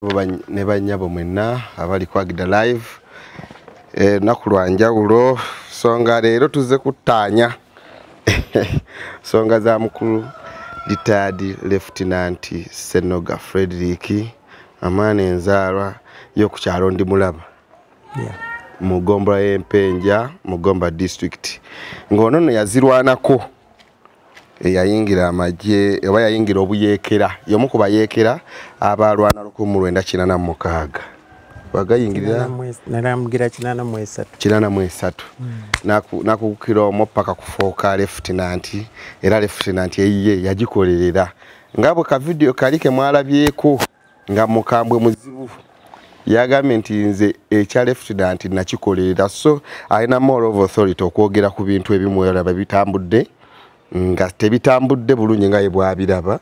Ne bannyabo mwenna abali ku Agida Live, lunaku lwa njawulo, songa leero tuzze kuttaanya nsonga za mukulu Retired Lieutenant Ssenoga Frederick, amaana enzaalwa y'oku kyalo Ndimulaba mu ggombolola y'Empenja mu Gomba District, ng'ono nno yazirwanako, eyayingira amagye oba yayingira obuyeekera, y'omu ku bayeekera abalwana 1986 bagayingirira nalamugira 83 83 nakukukira omwo paka kufuuka lieutenant, era lieutenant eyiye yagikolerera nga bwe ka video kali ke mwalabyeko nga mukambwe muzibu. Yagambye nti nze ekya lieutenant nakikolerera, so alina more of authority okwogera ku bintu ebimu olaba bitambudde nga tebitambudde bulungi nga ye bw'abiraba,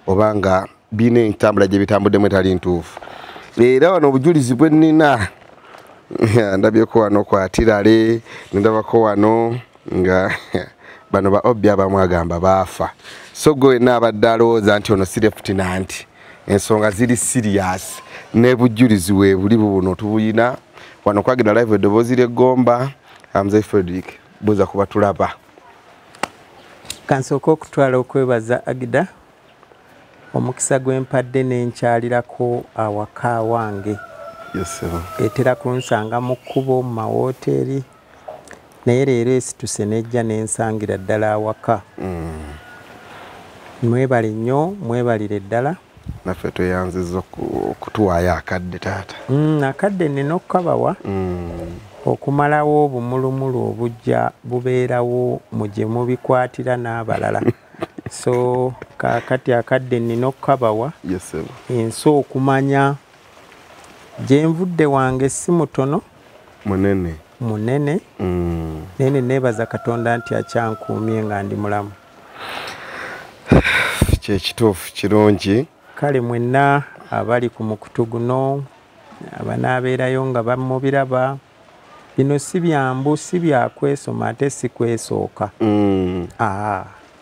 oba nga birina entambula gye bitambuddemu etali ntuufu. Era wano obujulizi bwe nnina ndabyeko wano ku Atirale, ndabako wano nga bano ba Obi abamu agamba baafa. So gwe wenna abadde alowooza nti ono si lieutenant, ensonga ziri serious n'obujulizi we buli buno tubuyina wano ku Agida Live, eddoboozi ly'eggomba. Mzee Frederick, buuza kuba tulaba. Kansooke okutwala okwebaza Agida omukisa gwe mpadde n'enkyalirako awaka wange. Yes, sir. Etera kunsanga mu kkubo mu mawoteeri, naye leero esituse n'ejja n'ensangira ddala awaka. Mwebale nnyo, mwebalire ddala. Naffe tweyanzizza okutuwaayo akadde taata. Akadde nnina okukabawa okumalawo obumulumulu obujja bubeerawo mu gye mubikwatira n'abalala. So kaakati akadde nnina okukabawa. Yes, sir. Ensi okumanya gye nvudde wange si mutono. Munene. Munene. Naye ne neebaza Katonda nti akyankuumye nga ndi mulamu. Kye kituufu kirungi. Kale mwenna abali ku mukutu guno abanaabeerayo nga bamubiraba, bino si byambu, si byakwesoma ate si kwesooka.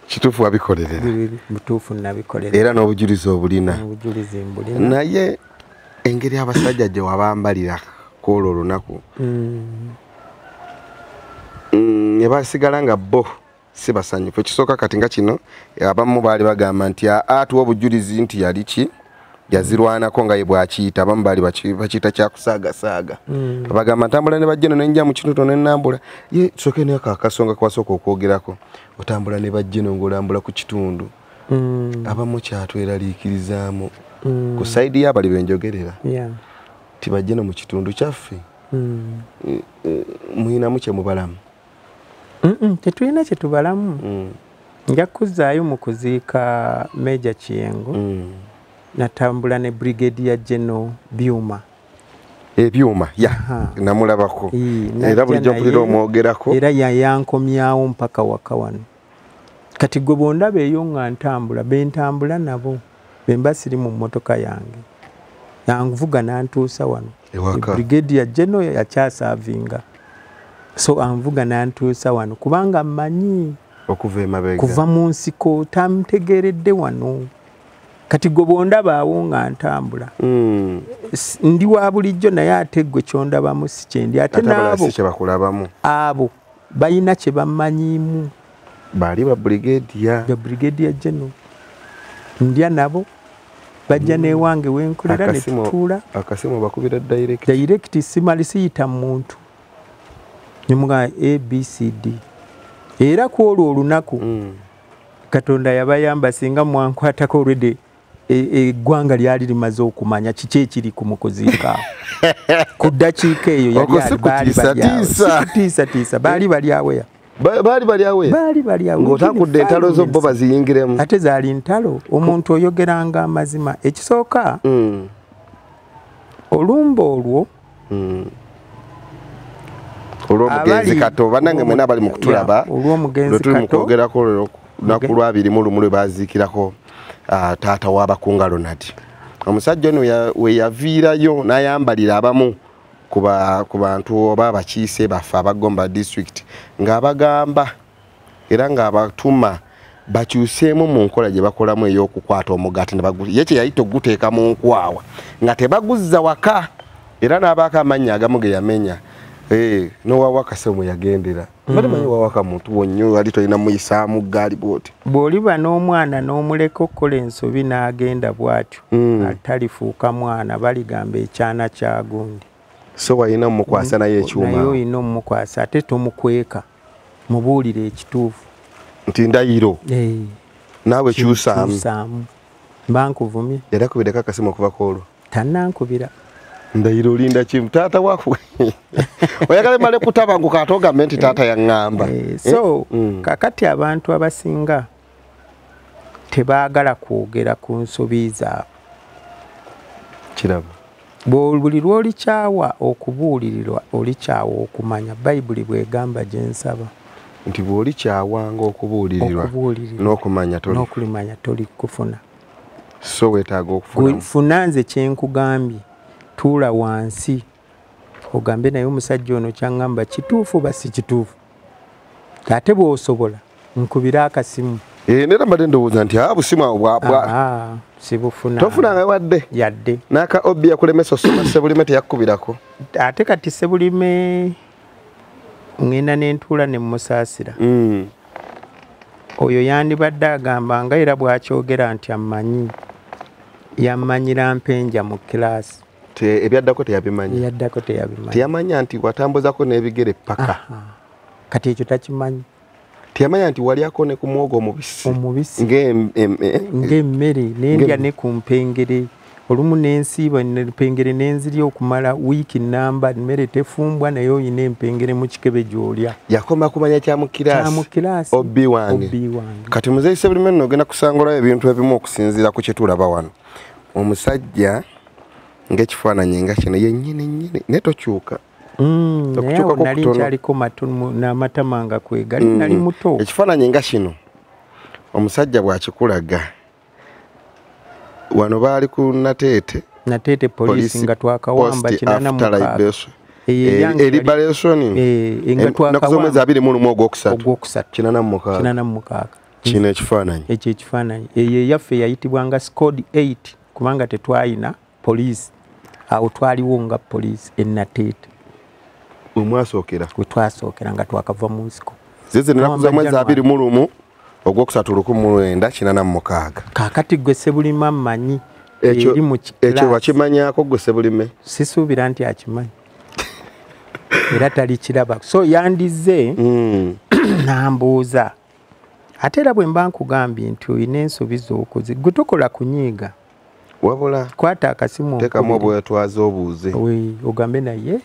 Kituufu wabikolerera. Butuufu nabikolerera. Era n'obujulizi obulina. Obujulizi mbulina. Naye engeri abasajja gye wabambalira kwolwo olunaku, ne basigala nga bo si basanyufu. Ekisooka kati nga kino abamu baali bagamba nti atuwa obujulizi nti yali ki yazirwanako nga ye bw'akiyita, abamu baali bakiyita kyakusaagasaaga. Abagamba ntambula ne bajja eno ne nja mu kitundu ne nnambula. Ye tusooke naye akasonga kwasooka okwogerako, otambula ne bajja eno ng'olambula ku kitundu. Abamu kyatweraliikirizaamu ku sayidi y'abali be njogerera. Nti bajja eno mu kitundu kyaffe. Muyinamu kye mubalamu? Tetulina kye tubalamu. Nja kuzzaayo mu kuziika Major Kiyengo. Natambula ne Brigadier General Byuma. Ebyuma, ya, namulabako. Era bulijjo mpulira omwogerako. Era yankomyawo mpaka waka wano. Kati gwe bw'ondaba eyo nga ntambula, be ntambula nabo, be mba siri mu mmotoka yange. Yanvuga n'antuusa wano. Ewaka. Brigadier General yakyasaavinga. So anvuga n'antuusa wano kubanga mmanyi okuva emabega. Kuva mu nsiko tamtegeeredde wano. Kati gwe bw'ondaba awo nga ntambula. Ndi wa bulijjo naye ate gwe ky'ondabamu si kye ndi. Ate n'abo si kye bakulabamu. Abo balina kye bamanyiimu. Baali ba brigadier. Ba brigadier general. Ndya nabo bajja n'ewange we nkolera ne tutuula. Akasimu bakubira direct. Direct simali siyita muntu. Ne mugamba A, B, C, D. Era ku olwo olunaku Katonda yabayamba singa mwankwatako already eggwanga lyali limaze okumanya kiki ekiri ku mukuziika. Ku ddakiika eyo yali baali bali awo. Sikutiisatiisa, baali bali aweya. Baali bali aweya? Baali bali awo. Ng'otakudde entalo zo bo baziyingiremu. Ate zaali ntalo, omuntu oyogeranga amazima. Ekisooka, olumba olwo, olw'omugenzi Kato, bannange mwenna bali mu kutulaba, olw'omugenzi lwe tuli mu Kato. kwogerako olunaku lwa 21 lwe baziikirako taata w'abakunga Ronald. Omusajja ono we yaviirayo n'ayambalira abamu ku bantu oba abakiise baffe aba Gomba District ng'abagamba era ng'abatuma Bakyuseemu mu nkola gye bakolamu ey'okukwata omugaati ye kye yayita oguteeka mu nkwawa nga tebaguzza waka, era n'abaako amannya agamu ge yamenya. N'owawaka se mwe yagendera. Mbadde manyi wawaka muntu wonnyo wali tolina muyisaamu ggaali bw'oti. Bw'oliba n'omwana n'omuleka okukola ensobi n'agenda bw'atyo, atalifuuka mwana, baligamba ekyana kya gundi. So walina omukwasa naye ekyuma. Naye olina omukwasa, ate tomukweka, mubuulire ekituufu. Nti ndayiro. Naawe kyusaamu. Mba nkuvumye. Yali akubirako akasimu okuva ku olwo? Tannankubira. Ndayiro olinda kimu taata wako. Oyagala male kutabanguka ate ogambe nti taata yaŋŋamba. So kakati abantu abasinga tebaagala kwogera ku nsobi zaabwe. Kiraba. Buli lw'olikyawa okubuulirirwa olikyawa okumanya. Bayibuli bw'egamba gye nsaba. Nti bw'olikyawanga okubuulirirwa n'okumanya toli kufuna. So weetaaga okufuna. Funa nze kye nkugambye. Tuula wansi ogambe naye omusajja ono kyaŋŋamba kituufu oba si kituufu. Ate bw'osobola nkubira akasimu. Nera mbadde ndowooza nti busimu awo bwa sibufuna. Tofunanga wadde? Yadde. N'aka Obi yakulemesa osoma Ssebulime teyakkubirako. Ate kati Ssebulime ŋŋenda ne ntuula ne mmusaasira. Oyo yandibadde agamba nga era bw'akyogera nti ammanyi. Yammanyira mpenja mu kiraasi. Ebyaddako teyabimanyi. Ebyaddako teyabimanyi. Teyamanya nti watambuzako n'ebigere paka. Kati ekyo takimanyi. Teyamanya nti walyako ne ku muwogo omubisi. Omubisi. Ng'emmere n'endya ne ku mpengere. Olumu n'ensiiba empengere n'enzirya okumala wiiki nnamba, emmere tefumbwa naye oyina empengere mu kikebe gy'olya. Yakoma kumanya kya mu kiraasi. Kya mu kiraasi. Obbi wange. Obbi wange. Kati Muzeeyi Ssebulime nno ogenda kusangulayo ebintu ebimu okusinziira ku kye tulaba wano. Omusajja ng'ekifaananyi nga kino yennyini nnyini naye tokyuka. Naye nali nkyaliko n'amatama nga kwegali, nali muto. Ekifaananyi nga kino omusajja bw'akikulaga wano baali ku Nateete. Nateete poliisi nga twakawamba 86. Eliberation. Nga z'omwezi 21 ogwokusatu. Ogwokusatu. 86. 86. Kino ekifaananyi. Ekyo ekifaananyi. Eyo eyaffe yayitibwanga Squad 8 kubanga tetwayina poliisi. Awo twaliwo nga poliisi e Nateete. We mwasookera. We twasookera nga twakava mu nsiko. Zizi ennaku z'omwezi 21 ogwokusatu 1986. Kaakati gwe Ssebulime ammanyi. Ekyo wakimanyaako gwe Ssebulime? Sisuubira nti akimanyi. Era talikiraba. So yandizze n'ambuuza. Ate era bwe mba nkugambye nti olina ensobi z'okoze, gwe tokola kunyiiga. Wabula kwata akasimu teekamu obwetwaze obuuze. Ogambe naye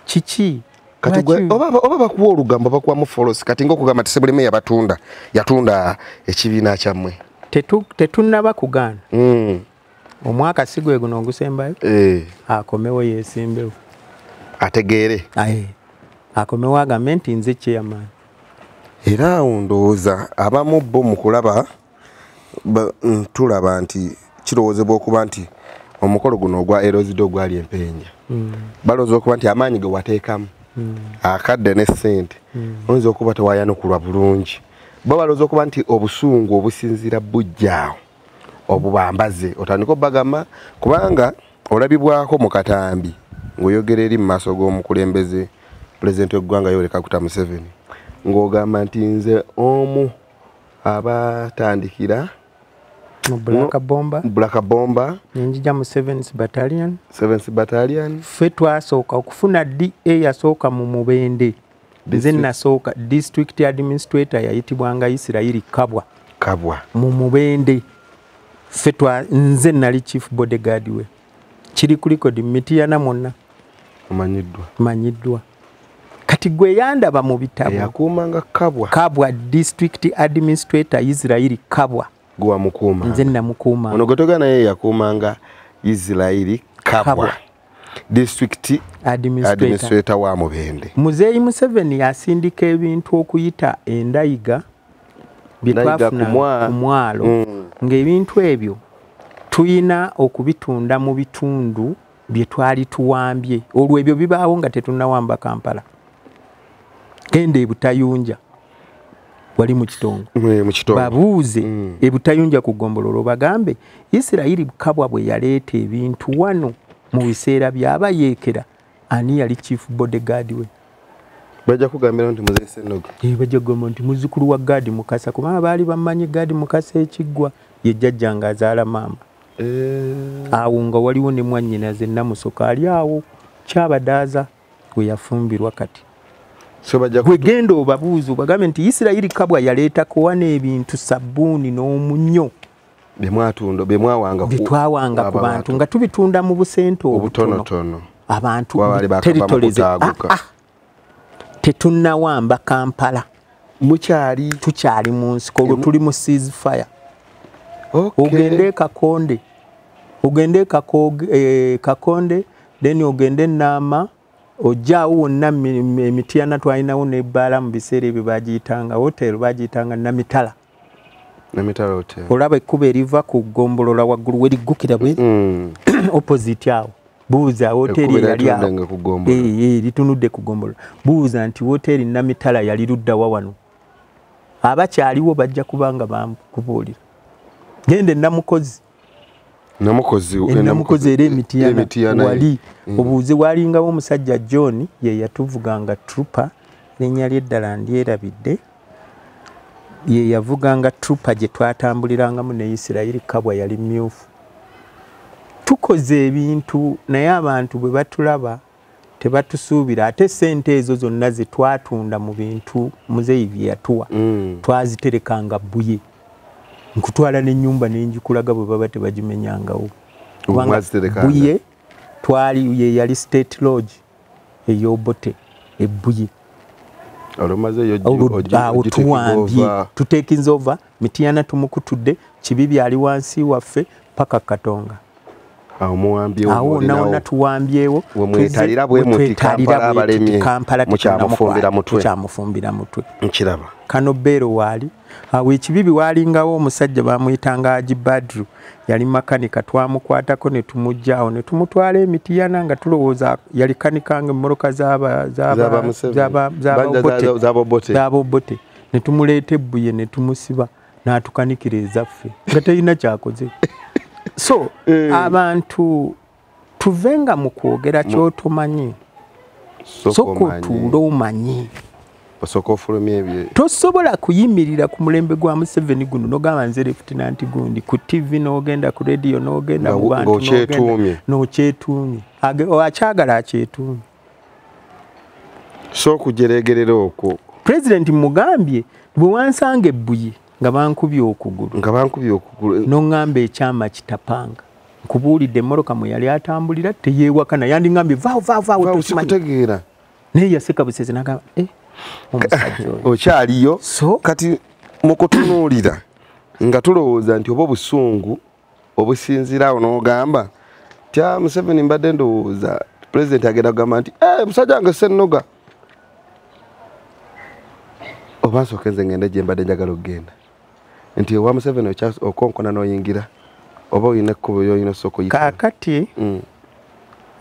kiki? Kati gwe oba bakuwa olugambo bakuwamu folosi kati ng'okugamba nti Ssebulime yabatunda yatunda ekibiina kyammwe. Tetunnaba kugaana. Omwaka si gwe guno ogusembayo? Akomewo yeesimbewo. Ategeere. Akomewo agambe nti nze chairman. Era awo ndowooza abamu bo mu kulaba tulaba nti kirowoozebwa okuba nti omukolo guno ogwa Erozido gwali empenja. Balowooza okuba nti amaanyi ge wateekamu akadde ne ssente oyinza okuba tewayanukulwa bulungi. Bo balowooza okuba nti obusungu obusinziira bujjaawo obubambaze otandika obbagamba kubanga olabibwako mu katambi ng'oyogera eri mu maaso g'omukulembeze pulezidenti w'eggwanga Yoweri Kaguta Museveni ng'ogamba nti nze omu abatandikira mu Black Bomber, Black Bomber nenjija mu 7th Battalion. 7th Battalion. Ffe twasooka okufuna DA yasooka mu Mubende. Nze nasooka district administrator yayitibwanga Isirayiri Kabwa. Kabwa. Mu Mubende. Ffe nze nali chief bodyguard we. Kiri kuliko di Mityana mwonna. Omanyiddwa. Manyiddwa. Kati gwe yandaba mu bitabo. Yakuumanga Kabwa. Kabwa district administrator Isirayiri Kabwa. Gwe mukuuma. Nze namukuuma. Ono gwe togana naye yakuumanga Isirayiri Kabwa. District administrator wa Mubende. Muzeeyi Museveni yasindika ebintu okuyita endayiga bye twafuna ku mwalo. Ng'ebintu ebyo tuyina okubitunda mu bitundu bye twali tuwambye. Olwo ebyo bibaawo nga tetunnawamba Kampala. Genda e Butayunja. Wali mu kitongo. Babuuze ebutayunja ku ggombolola bagambe Isirayiri Kabwa bwe yaleeta ebintu wano mu biseera by'abayeekera ani yali chief bodyguard we? Bajja kugambira nti Muzeeyi Ssennoga. Bajja kugamba nti muzzukulu wa Gadi Mukasa, kubanga baali bamanyi Gadi Mukasa ekiggwa ye jjajjange azaala maama. Awo nga waliwo ne mwannyinaze Namusoka ali awo Kyabadaaza we yafumbirwa kati. So bajja gwe obabuuze obagambe nti Isirayiri Kabwa yaleetako wano ebintu sabbuuni n'omunnyo bye mwawanga bitwawanga ku bantu nga tubitunda mu busente obutonotono. Abantu territories tetunnawamba Kampala, mukyali tukyali mu nsiko, olwo tuli mu ceasefire. Ogende Kakonde, ogende Kakonde, then ogende Naama, ojjaawo wonna Emityana twalinawo n'ebbaala mu biseera ebyo bagiyitanga hotel, bagiyitanga Namitala. Namitala hotel. Olaba ekkubo eriva ku ggombolola waggulu we liggukira bwe opposite awo. Buuza hoteri yali awo litunudde ku ggombolola. Buuza nti hoteri Namitala yali ludda wa wano. Abakyaliwo bajja kubanga bakubuulira. Gende Namukozi. Namukozi era Emityana wali. Obuuze walingawo omusajja John ye yatuvuganga trooper, linnya lye eddala ndyerabidde. Ye yavuganga trooper gye twatambulirangamu ne Isirayiri Kabwa yali myufu. Tukoze ebintu naye abantu bwe batulaba tebatusuubira, ate sente ezo zonna ze twatunda mu bintu Muzeeyi bye yatuwa twaziterekanga Bbuye. Nkutwala n'ennyumba n'enjikulaga bwe baba tebagimenyangawo. Kubanga Bbuye twali ye yali state lodge ey'Obote e Bbuye. Tuwambye tutekinze over Mityana tumukutudde, Kibibi ali wansi waffe paka Katonga. Awo naona tuwambyewo mwetalira bwe muti Kampala mukyamufumbira mutwe. Nkiraba Kano Bero wali awo Ekibibi walingawo omusajja bamuyitanga Haji Badru, yali makanika, twamukwatako ne tumuggyaawo ne tumutwala Emityana nga tulowooza yali kanikanga emmoloka z'Ababote ne tumuleeta Ebbuye ne tumusiba n'atukanikira ezaffe nga talina kyakoze. So abantu tuvenga mu kwogera ky'otomanyi, soko otuule omanyi, tosobola kuyimirira ku mulembe gwa Museveni guno n'ogamba nze Lieutenant gundi ku TV n'ogenda ku radio n'ogenda mu bantu n'okyetuumye. Akyagala akyetuumye. So kujeregerera okwo President mugambye bwe wansanga Ebbuye nga bankubye okugulu, n'oŋŋamba ekyama kitapanga, nkubuulidde emmoloka mwe yali atambulira teyeewakana, yandingambye vaawo vaawo sikutegeera, naye yaseka busezi n'agamba omusajja oyo okyaliyo. So kati mu kutunuulira nga tulowooza nti oba obusungu obusinziira awo n'ogamba nti Museveni mbadde ndowooza President agenda kugamba nti musajja wange Ssennoga, oba nsooke nze ngende gye mbadde njagala okugenda, nti ewa Museveni okonkona n'oyingira oba olina ekkubo ly'olina osooka oyita. Kaakati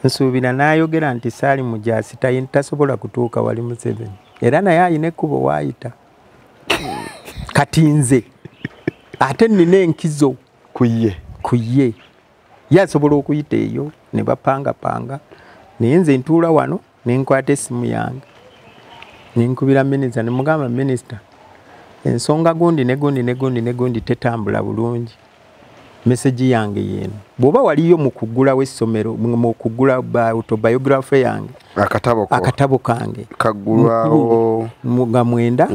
nsuubira n'ayogera nti Saali Mujaasi tasobola kutuuka wali Museveni, era naye alina ekkubo waayita. Kati nze ate nnina enkizo ku ye, ye asobola okuyita eyo ne bapangapanga, naye nze ntuula wano ne nkwata essimu yange nenkubira minisita ne mugamba minisita ensonga gundi ne gundi ne gundi ne gundi tetambula bulungi, meseji yange yeno bw'oba waliyo mu kuggulawo essomero mu kuggula autobiography yange akatabo kange kaggulwawo nga mwenda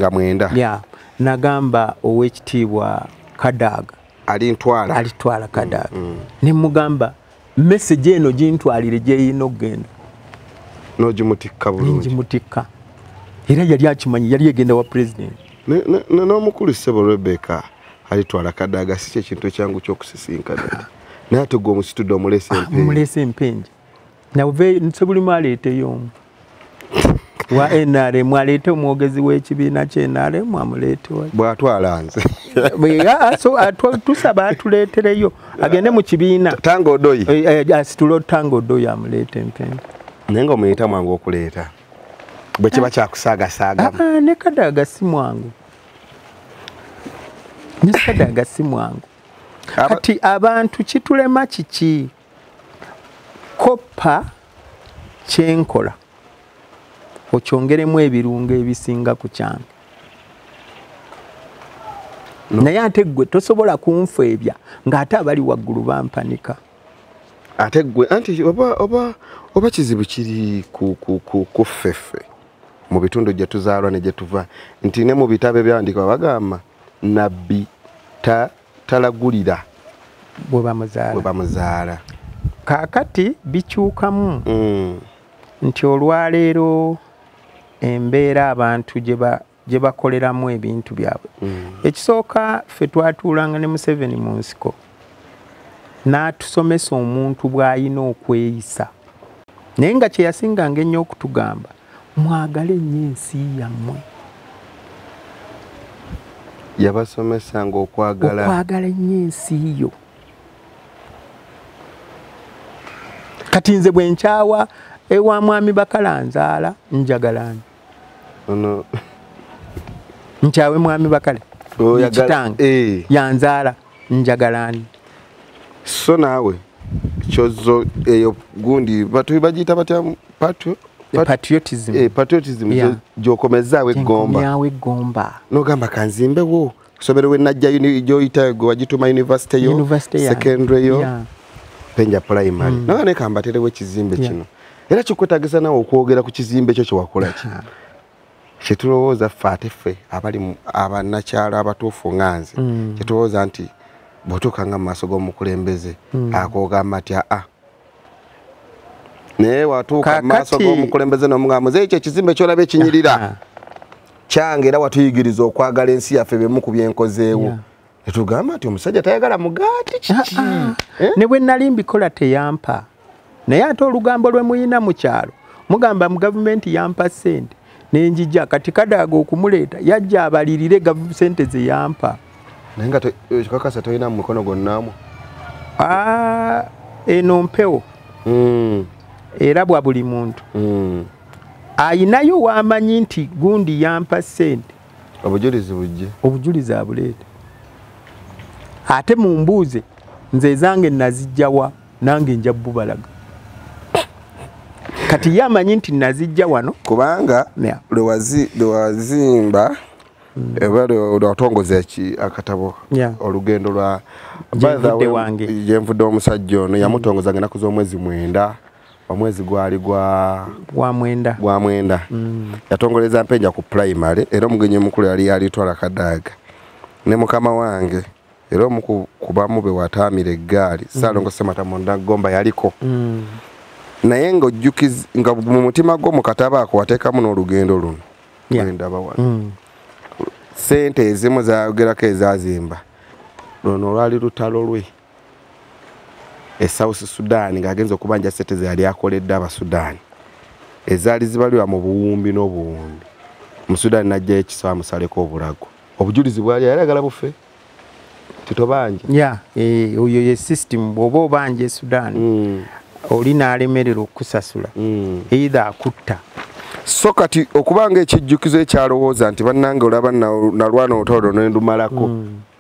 ya nagamba owekitiibwa Kadaga alitwala Kadaga ne mugamba meseji eno gintwalire gyeyina okugenda n'ogimutikka bulungi ngimutikka. Era yali akimanyi yali egenda wa president. N'omukulu Ssebo Rebecca alitwala Kadaga si kye kintu ekyangu ky'okusisinkana. Naye ate gwe omusitudde omulese empenje. Omulese empenje. Nawve Nsebulimu aleeteyo omu wa NRM, aleete omwogezi w'ekibiina kye NRM amuleete wa. Bw'atwala nze. Tusaba atuleetereyo agende mu kibiina. Tanga Odoi. Asitule Tanga Odoi amuleete empenje. Naye ng'omuyita mwangu okuleeta. Bwe kiba kyakusaagasaaga. Ne Kadaga si mwangu. Ne Kadaga si mwangu. Kati abantu kitulema kiki? Koppa kyenkola okyongeremu ebirungo ebisinga ku kyange. No. Naye ate ggwe tosobola kunfeebya ng'ate abali waggulu bampanika. Ate ggwe anti oba kizibu kiri ku ffeffe mu bitundu gye tuzaalwa ne gye tuva, nti ne mu bitabo ebyawandiikibwa bagamba nabbi talagulira bwe bamuzaala. Kaakati bikyukamu nti olwaleero embeera abantu gye bakoleramu ebintu byabwe. Ekisooka ffe twatuulanga ne Museveni mu nsiko n'atusomesa omuntu bw'alina okweyisa, naye nga kye yasinganga ennyo okutugamba, mwagale nnyo ensi yammwe. Yabasomesanga okwagala ennyo ensi yo. Kati nze bwe nkyawa ewa mwami Bakala nzaala, njagala ono nkyawe mwami Bakale kitange yanzaala, njagala ani? So naawe kyozo eyo gundi bagiyita batya patriotism. Patriotism gy'okomezaawo eggomba. N'ogamba kanzimbewo kusomero we najja gy'oyita gwe wagituma university yo, secondary yo, Mpenja primary. Naga ne kambaterewo ekizimbe kino. Era kikwetaagisa naawe okwogera ku kizimbe kyo kye wakola ki. Kyetulowooza ffe ate ffe abali abannakyalo abatuufu nga nze, kyetulowooza nti bw'otuuka nga mu maaso g'omukulembeze akogamba nti aa, naye watuuka mu maaso g'omukulembeze n'omugamba muzeeyi ekyo ekizimbe ky'olaba ekinyirira kyange, era watuyigiriza okwagala ensi yaffe bemu ku byenkozeewo. Netugamba nti omusajja tayagala mugaati kiki? Ne bwe nali mbikola teyampa, naye ate olugambo lwe muyina mu kyalo mugamba mu gavumenti yampa ssente nenjija. Kati Kadaga okumuleeta yajja abalirire ssente ze yampa. Naye nga kakasa tolina mu mukono gwonnaamu? Eno mpewo era bwa buli muntu ayinayo wamanyi nti gundi yampa ssente, obujulizi bujje, obujulizi abuleeta. Ate mumbuuze nze ezange nazijjawa, nange nja bubalaga. Kati ye amanyi nti nazijja wano kubanga lwe wazimba eba lwe watongoza akatabo olugendo lwa Gyenvudde wange. Gyenvudde omusajja ono yamutongozanga ennaku z'omwezi 9, omwezi gwali gwa 9, gwa 9. Yatongoleza Mpenja ku primary, era omugenyi omukulu yali alitwala Kadaga ne mukama wange, era omu ku bamu be wataamira eggaali Ssaalongo Ssemata Gomba yaliko. Naye ng'ojjukiza nga mu mutima gwo mu katabo ako wateekamu n'olugendo luno lwendaba wano. Ssente ezimu zayogerako ezazimba luno lwali lutalo lwe e South Sudan, ng'agenza okubanja ssente ze yali akoledde Abasudaani ezaali zibalirwa mu buwumbi n'obuwumbi. Mu Sudan n'ajjayo ekiso amusaleko obulago. Obujulizi bwali yali bufe titobanja. Yeah, oyo ye system bw'oba obanja e Sudan oli n'alemererwa okukusasula, either akutta. So kati okubanga ekijjukizo ekyalowooza nti bannange olaba nalwana olutalo ne ndumalako,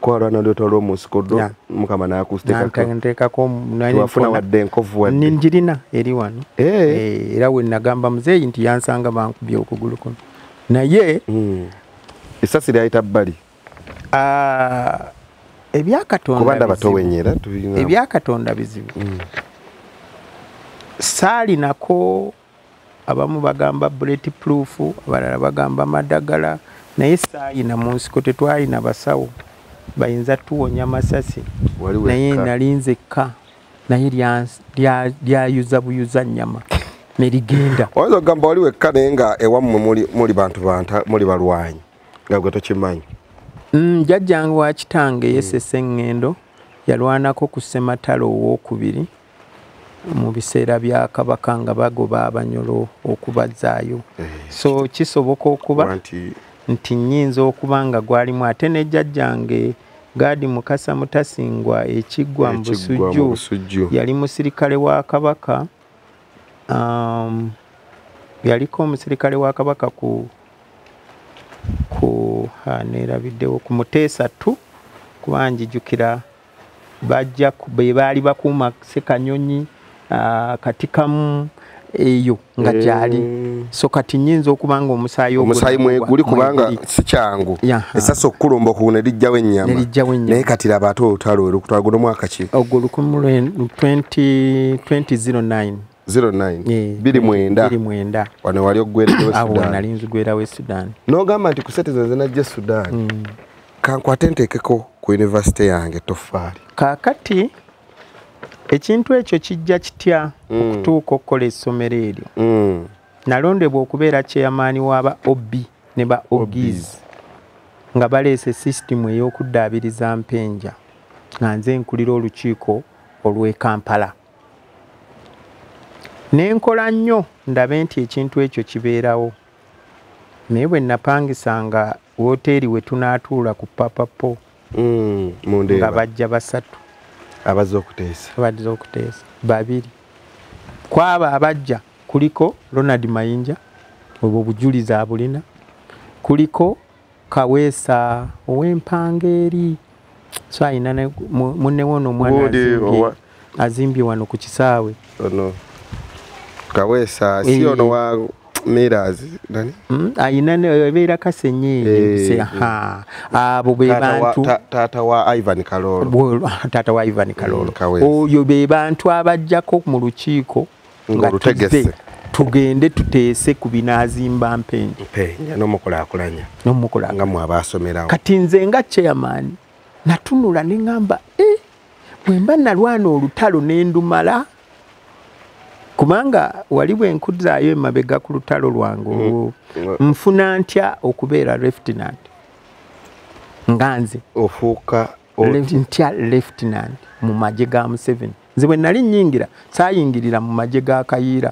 ko alwana olutalo lw'omunsiko ddo Mukama n'akuteekako tewafuna wadde enkovu wadde. Njirina eri wano. Era we nagamba muzeeyi nti yansanga bankubye okugulu kuno, naye essasi lyayita bbali. Ebyakatonda kuba ndaba towenyera. Ebyakatonda bizibu. Saalinako, abamu bagamba bullet proof, abalala bagamba madagala, naye saayina mu nsiko tetwalina basawo bayinza tuwonya masasi, naye nali nzekka, naye lyayuza buyuza nnyama ne ligenda. Oyinza okugamba wali wekka, naye nga ewammwe muli bantu muli balwanyi nga gwe tokimanyi. Jjajjange wa kitange yesesa eŋŋendo, yalwanako ku Ssematalo owookubiri mu biseera bya Kabaka nga bagoba Abanyolo okubazzaayo. So kisoboka okuba nti nnyinza okuba nga gwalimu. Ate ne jjajjange Gadi Mukasa Mutasingwa ekiggwa mu Busujju yali musirikale wa Kabaka, yaliko omusirikale wa Kabaka ku neerabiddewo ku Muteesa tu Kuba njijukira bajja be baali bakuuma Ssekanyonyi, Katikamu eyo nga gyali. So kati nnyinza okuba nga omusaayi ogwo omusaayi mweguli, kubanga si kyangu esasa okukulumba okuno ne lijjawo ennyama. Naye kati laba ate olutalo lwe lukutwala guno mwaka ki? Ogwo 2009. 09 29 wano wali oggwereddewo Sudan. Nali nzigwerawo e Sudan. N'ogamba nti ku ssente zange najja e Sudan, kankwate nteekeko ku yunivasite yange ettoffaali. Kaakati ekintu ekyo kijja kitya okutuuka okukola essomero eryo? Nalondebwa okubeera chairman w'aba OB ne ba OGs nga baleese sisitimu ey'okuddaabiriza Mpenja, nga nze nkulira olukiiko olw'e Kampala. Ne nkola nnyo ndabe nti ekintu ekyo kibeerawo, naye bwe napangisanga wooteeri we tunaatuula ku Papapo nga bajja basatu abazze okuteesa, abazze okuteesa babiri. Kwabo abajja kuliko Ronald Mayinja, obwo obujulizi abulina, kuliko Kaweesa ow'empanga eri, so ayina munne wono omwana azimbye wano ku kisaawe. Ono Kaweesa si ono wa Miras nani? Ayina ebeera Kasenyi. Abo be bantu taata wa Ivan Kalolo. Taata wa Ivan Kalolo. Oyo be bantu abajjako mu lukiiko nga tutegese tugende tuteese ku binaazimba Mpenja. Mpenja n'omukulaakulanya. N'omukulaakulanya. Nga mwe abaasomerawo. Kati nze nga chairman natunula ne ŋŋamba, bwe mba nalwana olutalo ne ndumala, kubanga wali bwe nkuzzaayo emabega ku lutalo lwange olwo, nfuna ntya okubeera lieutenant nga nze ofuuka ntya lieutenant mu magye ga Museveni? Nze bwe nali nnyingira saayingirira mu magye ga Kayiira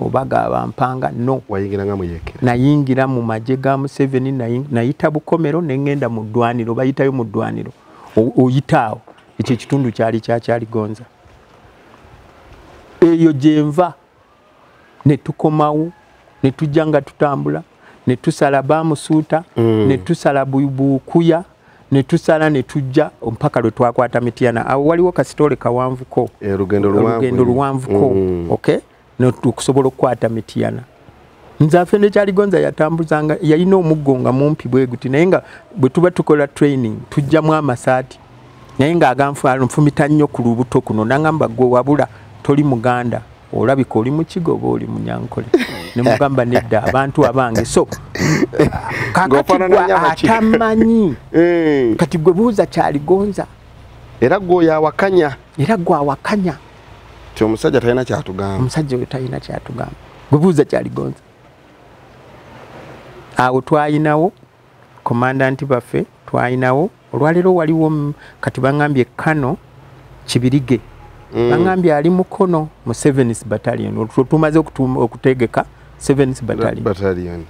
oba ga Bampanga, no. Wayingira nga muyeekera? Nayingira mu magye ga Museveni, nayita Bukomero ne ŋŋenda mu ddwaniro, bayitayo mu ddwaniro oyitaawo, ekyo ekitundu kyali kyakyaligonza. Eyo gyenva ne tukomawo ne tujja nga tutambula ne tusala Bamusuuta, ne tusala Bukuya, ne tusala ne tujja mpaka lwe twakwata Mityana. Awo waliwo kasitole kawanvuko, olugendo luwanvuko, okay, okusobola okukwata Mityana. Nze afende Kyaligonza yatambuzanga, yalina omuggo nga mumpi bwe guti, naye nga bwe tuba tukola training tujjamu amasaati, naye nga aganfumita nnyo ku lubuto kuno, nangamba gwe wabula toli Muganda, olabika oli Mukiga oba oli Munyankole. Ne mugamba nedda, abantu abange. So kakati gwe atamanyi, kati gwe buuza Kyaligonza, era gwe yawakanya, era gwe awakanya ti omusajja talina kyatugamba, omusajja oyo talina kyatugamba, gwe buuza Kyaligonza. Awo twayinawo komandanti baffe, twayinawo olwaleero waliwo kati baŋŋambye Kano Kibirige, baŋŋambye ali Mukono mu 7th Battalion, tumaze okutegeka 7th Battalion.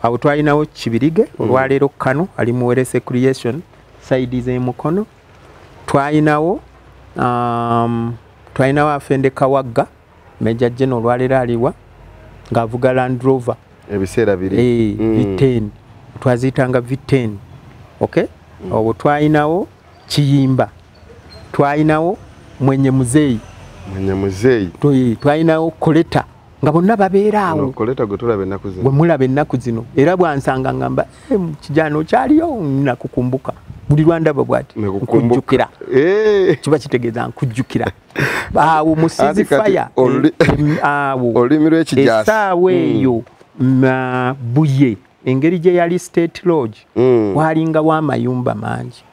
Awo twalinawo Kibirige, olwaleero Kano ali mu Werese Creation side z'e Mukono. Twalinawo twalinawo afende Kawagga, Major General olwaleero aliwa ng'avuga Land Rover ebiseera biri V10, twaziyitanga V10. Okay, obwo twalinawo Kiyimba, twalinawo Mwenye Muzeeyi, Mwenye Muzeeyi, twalinawo Koleta, nga bonna babeera awo. Koleta gwe tulaba ennaku zino, gwe mulaba ennaku zino, era bwansanga ngamba kijana okyaliyo, nakukumbuka buli lwandaba bwati nkujjukira, kiba kitegeeza nkujjukira. Awo mu ceasefire awo olulimi lw'ekijaasi essaawa eyo Buye, engeri gye yali State Lodge, walingawo amayumba mangi.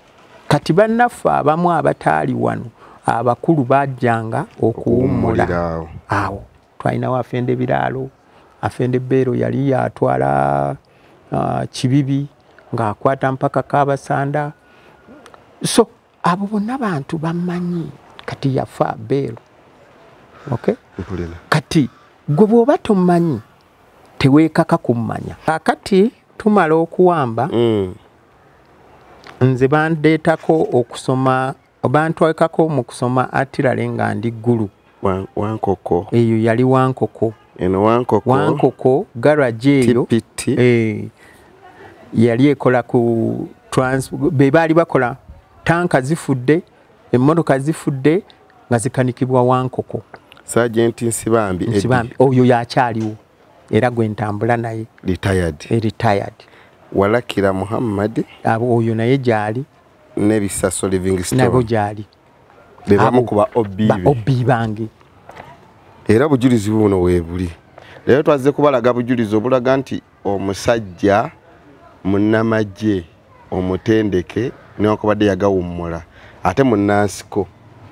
Kati bannaffe abamu abataali wano abakulu bajjanga okuwummula awo. Twalinawo afende Biraalo, afende Beero yali yatwala Kibibi ng'akwata mpaka Kabasanda. So abo bonna bantu bamanyi kati yafa Beero. Okay? Kati gwe bw'oba tomanyi teweekaka kummanya. Kakati tumala okuwamba, nze bandeetako okusoma, bantwekako mu kusoma artillery nga ndi Ggulu. Wankoko. Eyo yali Wankoko. Eno Wankoko. Wankoko garage eyo. TPT. Yali ekola ku be baali bakola Tanka zifudde, emmotoka zifudde nga zikanikibwa Wankoko. Sergeant Nsibambi. Nsibambi oyo yakyaliwo era gwe ntambula naye. Retired. Retired. Walakira Muhammad. Abo oyo naye gyali. Nebisaso Livingstone. Nabo gyali. Bebamu kuba OB. Ba OB bange. Era bujulizi buno weebuli. Leero twazze kubalaga bujulizi obulaga nti omusajja munnamagye omutendeke newankubadde yagawummula ate munnansiko.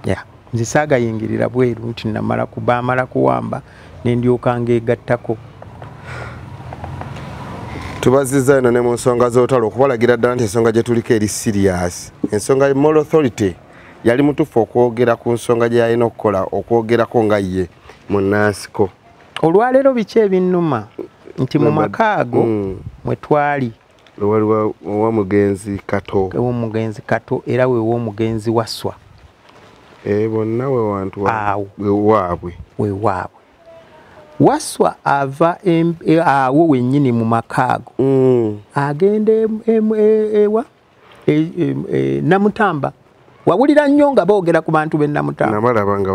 Yeah. Nze saagayingirira bweru nti namala kubaamala kuwamba ne ndyoka ngeegattako. Tubazizza eno ne mu nsonga z'olutalo okubalagira ddala nti ensonga gye tuliko eri serious. Ensonga ya moral authority yali mutuufu okwogera ku nsonga gye yalina okukola okwogerako nga ye munnansiko. Olwaleero biki ebinnuma nti mu maka ago mwe twali waliwo omugenzi Kato. Omugenzi Kato era we w'omugenzi Wasswa. Bonna we wantu waabwe. We waabwe. Wasswa ava awo wennyini mu maka ago. Agenda ewa Namutamba. Wawulira nnyo nga boogera ku bantu b'e Namutamba. Nabalaba nga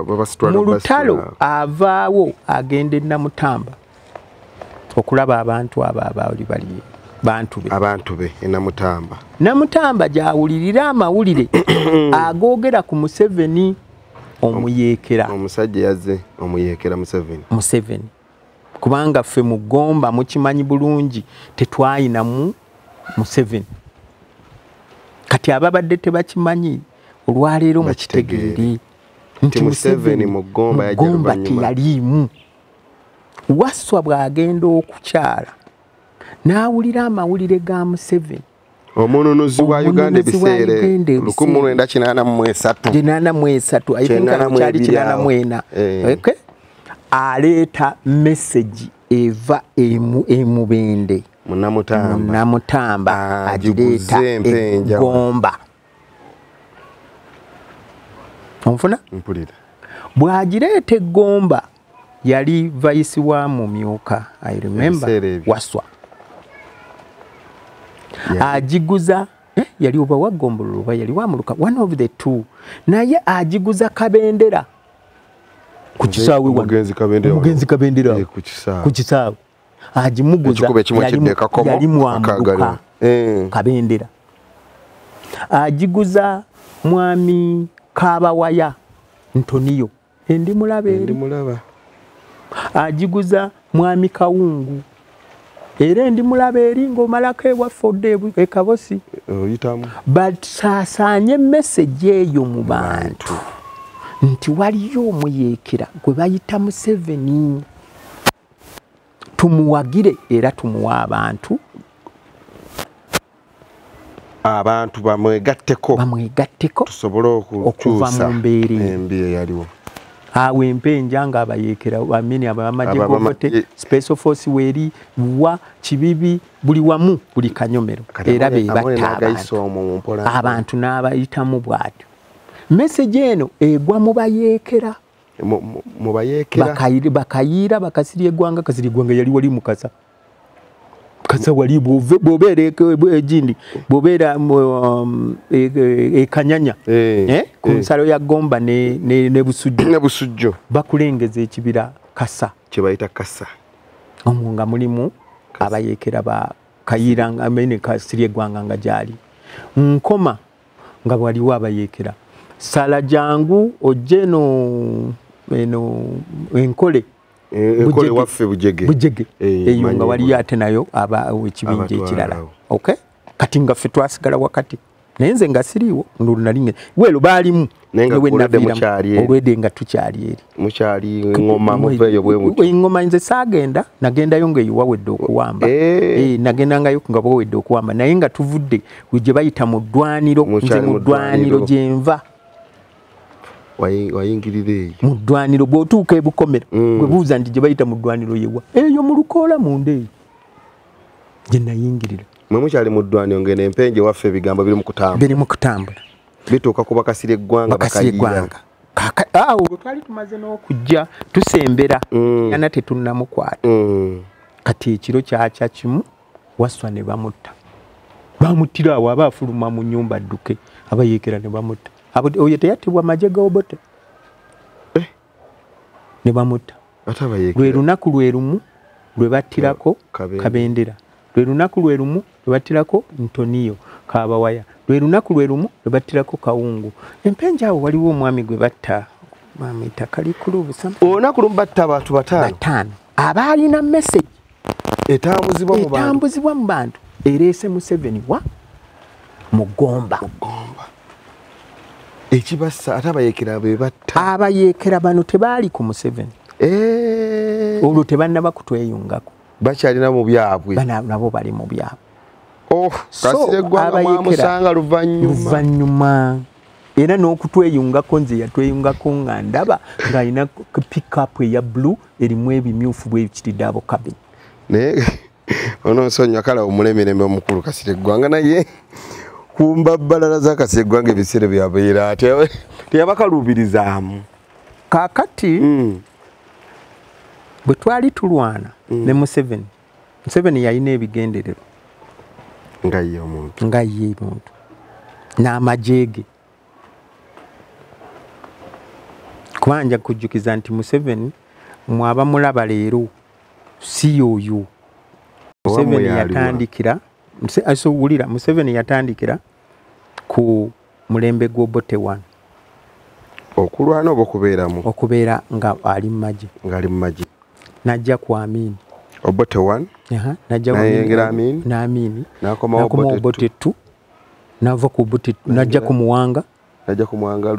babasitwala mu lutalo avaawo agenda e Namutamba okulaba abantu abo abaali bali bantu be. Abantu be e Namutamba. Namutamba gy'awulirira amawulire agoogera ku Museveni omuyeekera. Omusajja yazze omuyeekera Museveni. Museveni. Kubanga ffe mu Gomba mukimanyi bulungi tetwayinamu Museveni. Kati ababadde tebakimanyi olwaleero mukitegeere nti Museveni mu Gomba yajja teyaliimu. Wasswa bw'agenda okukyala n'awulira amawulire ga Museveni. Omununuzi wa Uganda ebiseera 1983. 83, I think kyali 84. Okay? Aleeta message eva emubende. Namutamba agireeta Gomba. Onfuna? Mpulira. Bw'agireeta Gomba yali vice wa Mumyuka, I remember, Wasswa. Ajiguza yali oba wa Gombolola oba yali wa Muluka, one of the two. Naye ajiguza Kabendera ku kisaawe wano. Omugenzi Kabendera ku kisaawe. Agimuguza yali mwamuka Kabendera. Ajiguza mwami Kabawaya Ntoniyo. Endi mulaba eri. Ajiguza mwami Kawungu. Era ndi mulaba eri ng'omalako ewaffe odde ekabosi. Oyitamu. Basaasaanye message eyo mu bantu nti waliyo omuyeekera gwe bayita Museveni. Tumuwagire era tumuwa abantu. Abantu bamwegatteko. Bamwegatteko. Tusobole okuva mu mbeera embi eyaliwo. Awo empenja nga abayeekera amini abamagye govote special force weri wa kibibi buli wamu buli kanyomero era be batta abantu n'abayitamu bw'atyo. Message eno egwa mu bayeekera. Mu bayeekera. Bakayiira bakasirye eggwanga kasirye eggwanga yali wali Mukasa. Kasa wali bw'obeera egindi bw'obeera ekanyanya ku nsalo ya Gomba ne Busujju. Ne Busujju. Bakulengeza ekibira Kasa. Kye bayita Kasa. Omwo nga mulimu abayeekera ba Kayiira amene kasirye eggwanga nga gyali. Nkoma nga waliwo abayeekera. Sala jangu ojje eno enkole. Enkole waffe Bujege. Bujege. Eyo nga waliyo ate nayo aba ekibinja ekirala. Okay? Kati nga ffe twasigala wakati. Naye nze nga siriiwo nali welo baalimu. Naye nga mukyali eri. Olwedde nga tukyali eri. Mukyali ngoma muveeyo bwe mutyo. Engoma nze saagenda, nagendayo nga ewawedde okuwamba. Nagendangayo nga bawedde okuwamba. Naye nga tuvudde gye bayita mu ddwaniro, nze mu ddwaniro gye nva. Wayingirira eyo. Mu ddwaniro bw'otuuka e Bukomero, gwe buuza nti gye bayita mu ddwaniro yewa. Eyo mu lukoola munda eyo. Gye nayingirira. Mwe mukyali mu ddwaniro ng'eno empenje waffe ebigambo biri mu kutambula. Biri mu kutambula. Bituuka ku bakasirye eggwanga bakayiira. Awo olwo twali tumaze n'okujja tusembera yana tetunnamukwata. Kati ekiro kyakya kimu Wasswa ne bamutta. Bamuttira awo, aba afuluma mu nnyumba adduke, abayeekera ne bamutta. Oyo teyattibwa magye ga Obote ne bamutta. Lwe lunaku lwe lumu lwe battirako Kabendera, lwe lunaku lwe lumu lwe battirako Ntoniyo Kabawaya, lwe lunaku lwe lumu lwe battirako Kawungu. Empenja awo waliwo omwami gwe batta, bamuyita Kalikulubu. Olunaku lumu batta abantu bataano abaalina message etambuzibwa mu bantu ereese Museveni wa Mugomba. Ekibassa ate abayeekera be batta. Abayeekera bano tebaali ku Museveni. Olwo tebannaba kutweyungako, bakyalina mu byabwe, nabo bali mu byabwe. Oh, Kasirye Ggwanga mwamusanga luvannyuma. Era n'okutweyungako nze yatweyungako nga ndaba ng'alina pick-up eya blue erimu ebimyufu bwekiridde abo cabin. Naye onoonsonyiwa kale omulemirembe omukulu Kasirye Ggwanga, naye kumba bbalala za Kasirye Ggwanga ebiseera byabeera teyabakaluubirizaamu. Kaakati bwe twali tulwana ne Museveni, Museveni yalina ebigendererwa nga ye omuntu, n'amagye ge. Kuba nja kujjukiza nti Museveni mwaba mulaba leero si y'oyo. Museveni yatandikira, Museveni yatandikira ku mulembe gw'Obote 1. Okulwana oba okubeeramu? Okubeera nga ali mu magye. Nga ali mu magye. Najja ku Amin. Obote 1. Najja nayingira Amin. N'Amin. N'akomawo Obote 2. N'ava ku Obote, najja ku Muwanga. Najja ku Muwanga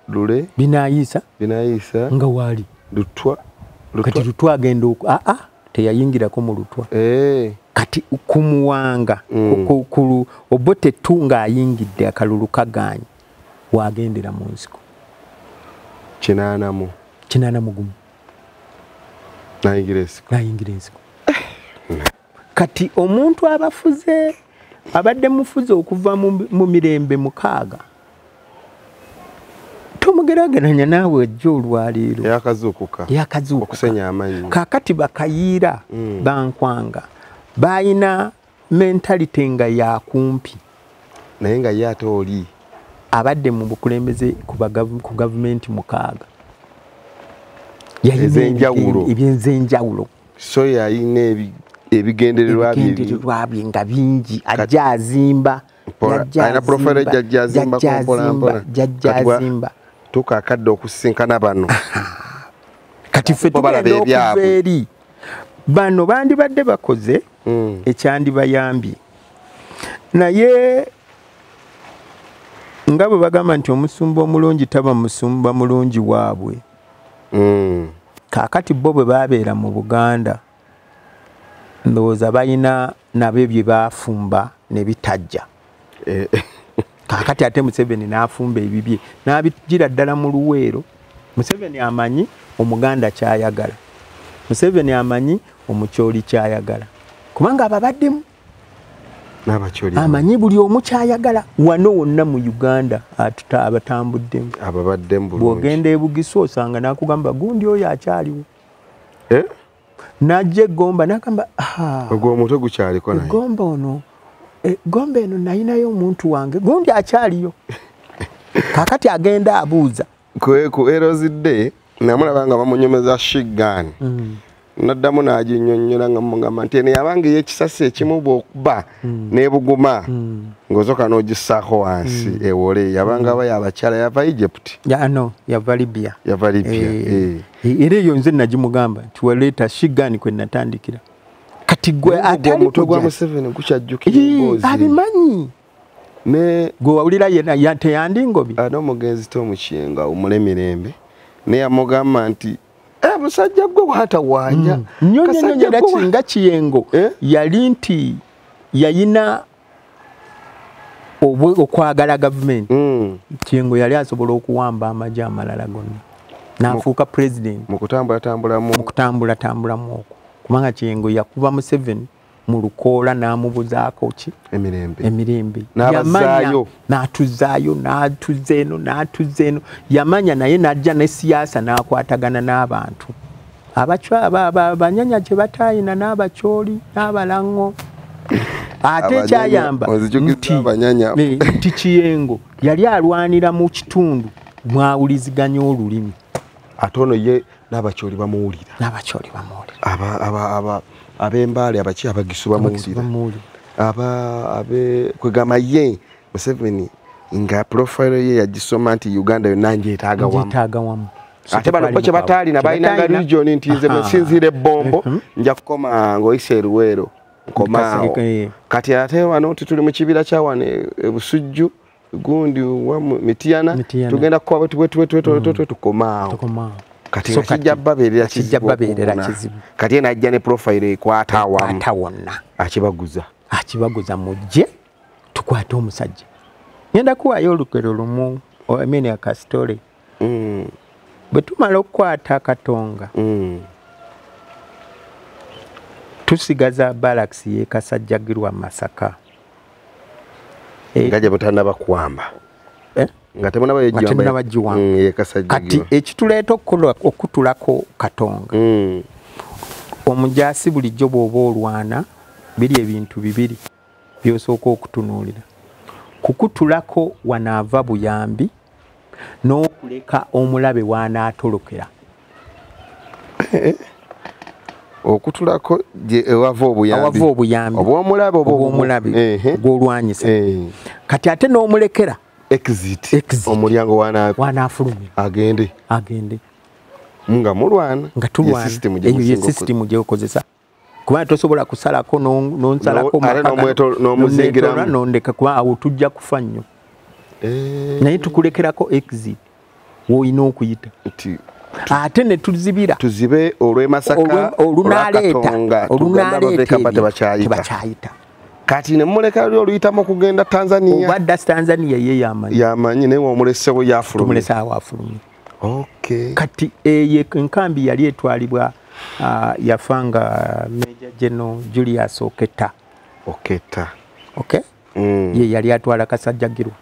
Lule. Binaayisa. Binaayisa. Nga waali. Lutwa. Kati Lutwa agenda teyayingirako mu Lutwa. Kati ku Muwanga, ku Obote 2 ng'ayingidde akalulu kagaanyi, wagendera mu nsiko. 81. 81. Nayingira ensiko. Kati omuntu abafuze, abadde mufuze okuva mu mirembe 6, tomugeraageranya naawe ojja olwaleero. Yakazuukuka. Okusenya amannyo. Kaakati bakayiira bankwanga bayina mentality nga yakumpi, naye nga ye ate oli abadde mu bukulembeze ku gavumenti 6 ez'enjawulo, ebyenzenjawulo. So yalina ebigendererwa bye nga bingi, ajja azimba, alina profile jajja azimba mpola mpola, jajja azimba tuuka akadde okusisinkana bano. Kati ffe tugenda okuva eri bano bandibadde bakoze ekyandibayambye, naye nga bwe bagamba nti omusumba omulungi taba musumba mulungi waabwe. Kaakati bo bwe babeera mu Buganda, ndowooza balina nabo bye baafumba ne bitajja. Kaakati ate Museveni n'afumba ebibye n'abigira ddala mu Luweero. Museveni amanyi Omuganda ky'ayagala, Museveni amanyi Omukyoli ky'ayagala, kubanga ababaddemu amanyi buli omu ky'ayagala. Wano wonna mu Uganda abatambuddemu, ababaddemu bulungi. Bw'ogenda e Bugisu osanga n'akugamba gundi oyo akyaliwo. Najja Egomba n'agamba ogwo omutwe gukyaliko naye. Egomba ono, Egomba eno nayinayo omuntu wange gundi akyaliyo. Kaakati agenda abuuza. Ku erozidde namulaba nga bamunyomeza shigani. Naddamu n'aginnyonnyola nga mugamba nti eno yabanga ey'ekisasi ekimu bw'okuba n'ebuguma ng'osooka n'ogissaako wansi ewole. Yabanga aba y'abakyala, yava Egypt. No, yava Libya. Yava Libya. Era eyo nze nagimugamba nti waleeta shigani kwe natandikira. Kati gwe atali omutwe gwa Museveni gukyajjukira emboozi. Abimanyi. Gwe wawulira yenna teyandingobye. N'omugenzi Tom Kiyenga omulemirembe naye yamugamba nti musajja gwe watawaanya. Nnyo nnyo era kinga Kiyengo yali nti yayina okwagala gavumenti. Kiyengo yali asobola okuwamba amagye amalala gonna n'afuuka president mu kutambulatambulamu okwo, kubanga Kiyengo yakuba Museveni mu lukoola n'amubuzaako ki emirembe, n'abazaayo, n'atuzaayo, n'atuza eno, n'atuza eno. Yamanya naye n'ajja ne siyaasa n'akwatagana n'abantu abanyanya kye bataayina n'abakyoli n'abalango. Ate ekyayamba nti Kiyengo yali alwanira mu kitundu mwawuliziganya olulimi. Ate ono ye n'abakyoli bamuwulira. N'abakyoli bamuwulira. Ab'embaale abaki abagisu bamuwulira. Abe kwegamba ye Museveni nga profile ye yagisoma nti Uganda yonna ngyetaaga wamu. Ngyetaaga wamu. Ate bano bo kye bataalina balinanga region nti nze bwe nsinziira ebbombo nja kukoma ng'oyise Luweero nkomaawo. Kati ate wano tuli mu kibira kya wano e Busujju gundi wa Mityana tugenda kukuba bwe bwe tukomaawo. Kati nga kijja babeerera kizibu. Kati ye n'ajja ne profile ekwata awamu. Akibaguza. Akibaguza mujje tukwate omusajja. Ngenda kuwaayo olugero lumu, I mean akasitole. Bwe tumala okukwata Katonga, tusigaza barracks y'e Kasajjagirwa Masaka. Nga gye butannaba kuwamba. Nga temunnaba giwamba. Kati ekituleeta okutulako Katonga, omujaasi bulijjo bw'oba olwana biri ebintu bibiri by'osooka okutunuulira. Kukutulako wanaava buyambi n'okuleka omulabe w'anaatolokera. Okutulako ewava obuyambi. Awava obuyambi. Obw'omulabe obw'omulabe gw'olwanyisa. Kati ate n'omulekera exit. Omulyango w'anaafulumira. Agende. Agende. Nga mulwana. Nga tulwana. Eyo ye system gy'okozesa. Kuba tosobola kusalako n'onsalako n'omuzingiramu n'ondeka kuba awo tujja kufa nnyo. Naye tukulekerako exit w'olina okuyita. Ate ne tuzibira. Tuzibe olw'e Masaka, olunaaleeta tebakyayita. Kati ne muleka oluyitamu okugenda Tanzania. Oba dda Tanzania ye yamanyi. Yamanyi naye omulesewo yafulumye. Tumulesewo afulumye. Okay. Kati eyo enkambi yali etwalibwa yafanga Major General Julius Oketta. Oketta. Okay? Ye yali atwala Kasajjagirwa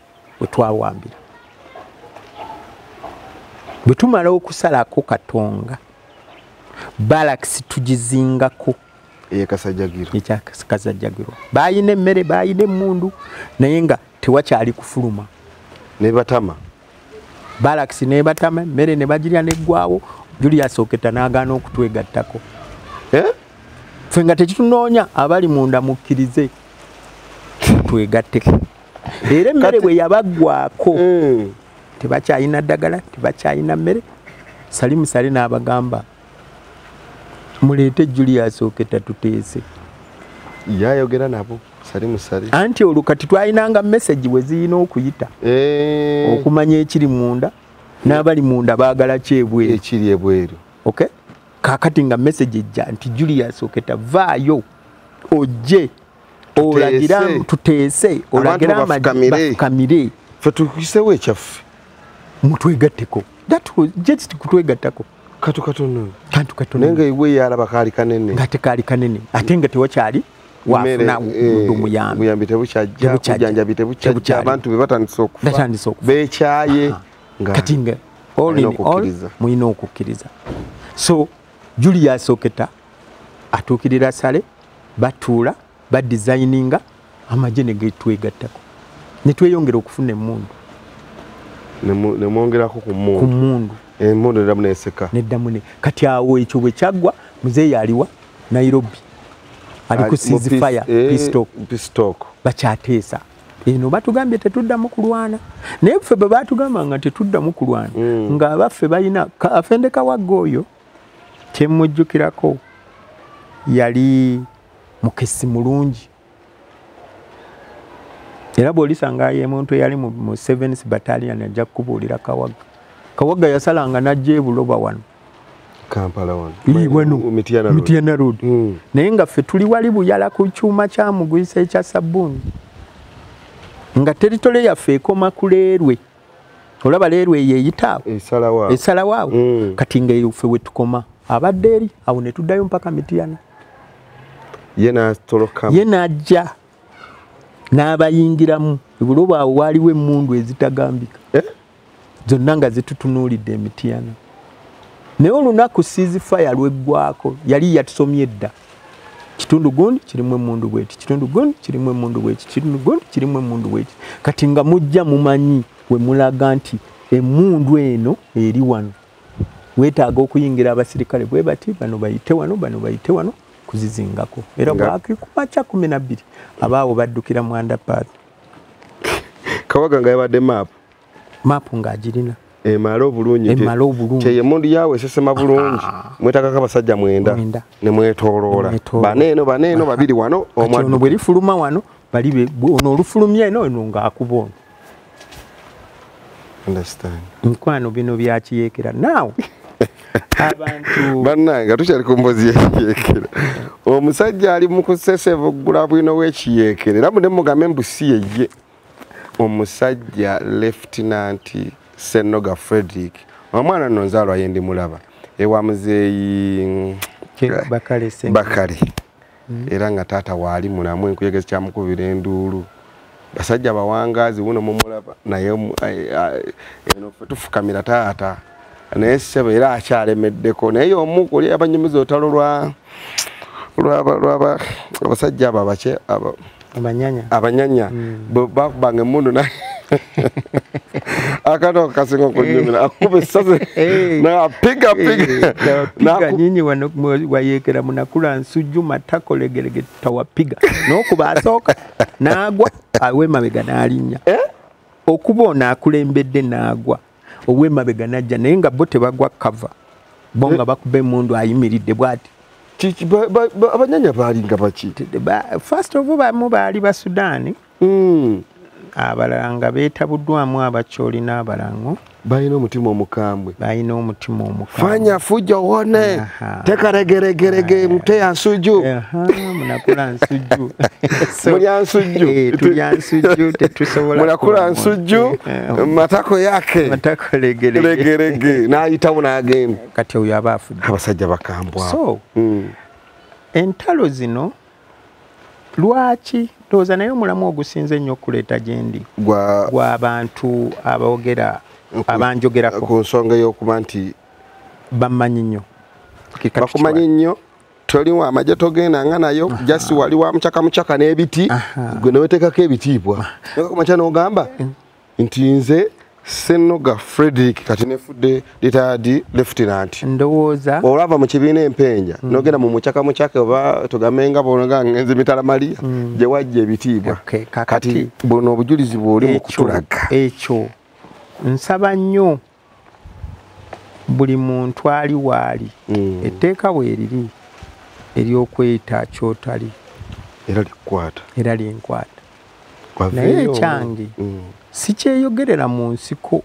we twawambira. Bwe tumala okusalako Katonga, barracks tugizingako. Eye Kasajjagirwa. Ekya Kasajjagirwa. Baayina emmere, baayina emmundu, naye nga tewakyali kufuluma. Ne batama. Barracks ne batama, emmere ne bagirya n'eggwawo. Julius Oketta n'agaana okutwegattako. Ffe nga tekitunoonya abali munda mukkirize twegatteko. Era emmere bwe yabaggwako tebakyalina ddagala, tebakyalina mmere. Salim Saleh n'abagamba muleete Julius Oketta tuteese. Yayogera nabo Salim Saleh. Anti olwo kati twalinanga message bwe zirina okuyita okumanya ekiri munda n'abali munda baagala ki ebweru. Ekiri ebweru. Okay? Kaakati nga message ejja nti Julius Oketta vaayo ojje olagira tuteese olagira amagye bafukamire. Ffe tukuyisewo ekyaffe. Mutwegatteko. That was just kutwegattako. Kantu katono. Kantu katono. Naye nga iwe yalaba kaali kanene. Nga tekaali kanene. Ate nga tewakyali wafuna omuyambi. Buyambi tebukyajja, bujjanjabi tebukyajja, abantu be batandise okufa. Batandise okufa. Beekyaye. Kati nga all in all mulina okukkiriza. So Julius Oketta atuukirira Saleh, batuula, badesigninga amagye ne getwegattako. Ne tweyongera okufuna emmundu. Ne mwongerako ku mmundu. Ku mmundu. Emmundu neddamu n'eseka. Neddamu ne. Kati awo ekyo bwe kyaggwa, muzeeyi aliwa Nairobi. Ali ku ceasefire, peace talk. Peace talk. Bakyateesa. Eno batugambye tetuddamu kulwana. Naye ffe bwe batugamba nga tetuddamu kulwana, ng'abaffe balina Afande Kawagga oyo kyemmujjukirako yali mukesi mulungi. Era bw'olisanga ye muntu eyali mu 7th Battalion ajja kukubuulira Kawagga. Kawagga yasalanga n'ajja e Buloba wano. Kampala wano. Wano. Mityana Road. Naye nga ffe tuli wali Buyala ku kyuma kya Mugwisa ekya sabbuuni. Nga teritole yaffe ekoma ku Leerwe. Olaba Leerwe eyo eyita awo. Esalawo awo. Kati nga ffe we tukoma. Abadde eri awo ne tuddayo mpaka Mityana. Ye n'atoloka. Ye n'ajja n'abayingiramu. Ebuloba awo waaliwo emmundu ezitagambika. Zonna nga zitutunuulidde Emityana. Naye olunaku ceasefire lw'eggwako yali yatusomye dda. Kitundu gundi kirimu emundu bweti, kitundu gundi kirimu emundu bweti, kitundu gundi kirimu emundu bweti. Kati nga mujja mumanyi we mulaga nti emundu eno eri wano, weetaaga okuyingira abasirikale bwe bati, bano bayite wano, bano bayite wano, kuzizingako. Era bwakikuba kya 12 abaawo baddukira mu underpass. Kawaga nga yabadde map. Map ng'agirina. Emala obulungi. Emala obulungi. Kye emundu yawe esesema bulungi. Mwetakako abasajja 9 ne mwetooloola. Baneeno baneeno babiri wano omwana. Ono bwe lifuluma wano bali ono olufulumya eno eno ng'akuba ono. Understand. Nkwano bino bya kiyeekera. Now abantu bannange tukyali ku mbozi y'ekiyeekera. Omusajja ali mu kusesevuggula bwino w'ekiyeekera era mune mugambe mbu si ye. Omusajja Lieutenant Senoga Frederick, omwana nno nzaalwa ye ndimulaba ewa muzeeyi Bakale. Era nga taata waali mulamu enkuyege kyamukubira enduulu. Basajja bawangaazi wuno mumulaba naye eno ffe tufukamira taata naye ssebo era akyalemeddeko. Naye omu oli abanyumiza olutalo lwa abasajja abo abake abanyanya bakubanga emmundu naye akato kasinga okunyumira akuba essasi napiga piga nyinyi wayekera munakula nsujju matako legerege tawapiga n'okuba asooka n'agwa aw'emabega n'alinnya okuba ono akulembedde n'agwa ow'emabega n'ajja naye nga bo tebagwa kava bo nga bakuba emmundu ayimiridde bw'ati. Abanyanya baalinga baki? First of all bamu baali ba Sudaani, abalala nga beetabuddwamu Abacholi n'Abalango. Balina omutima omukambwe. Balina omutima omukambwe. Fanya fujo wone. Teka regeregerege mteya nsujju. Munakula nsujju. Mulya nsujju. Tulya nsujju tetusobola. Munakula nsujju matako yake. Matako legerege. Legerege n'ayitawo n'agenda. Kati oyo aba afudde. Abasajja bakambwe. So entalo zino lwaki ndowooza naye omulamu ogusinze ennyo okuleeta gye ndi gw'abantu aboogera abanjogerako ku nsonga y'okuba nti bamanyi nnyo. Bakumanyi nnyo, toliwo amagye togendanga nayo, just wali wa mucaka mucaka n'ebiti, gwe ne weteekako ebitiibwa. Nokumakya n'ogamba nti nze Senoga Frederick kati nefudde retired lieutenant. Ndowooza olava mu kibiina empenja n'ogenda mu mucaka mucaka oba tugambe nga bw'onoga ngenze mitala Maria gye wajja ebitiibwa. Kati buno obujulizi bw'oli mu kutulaga. Ekyo nsaba nnyo buli muntu ali waali etteeka weeriri ery'okweyita ky'otali era likukwata. Era linkwata. Naye ekyange sikyeyogerera mu nsiko.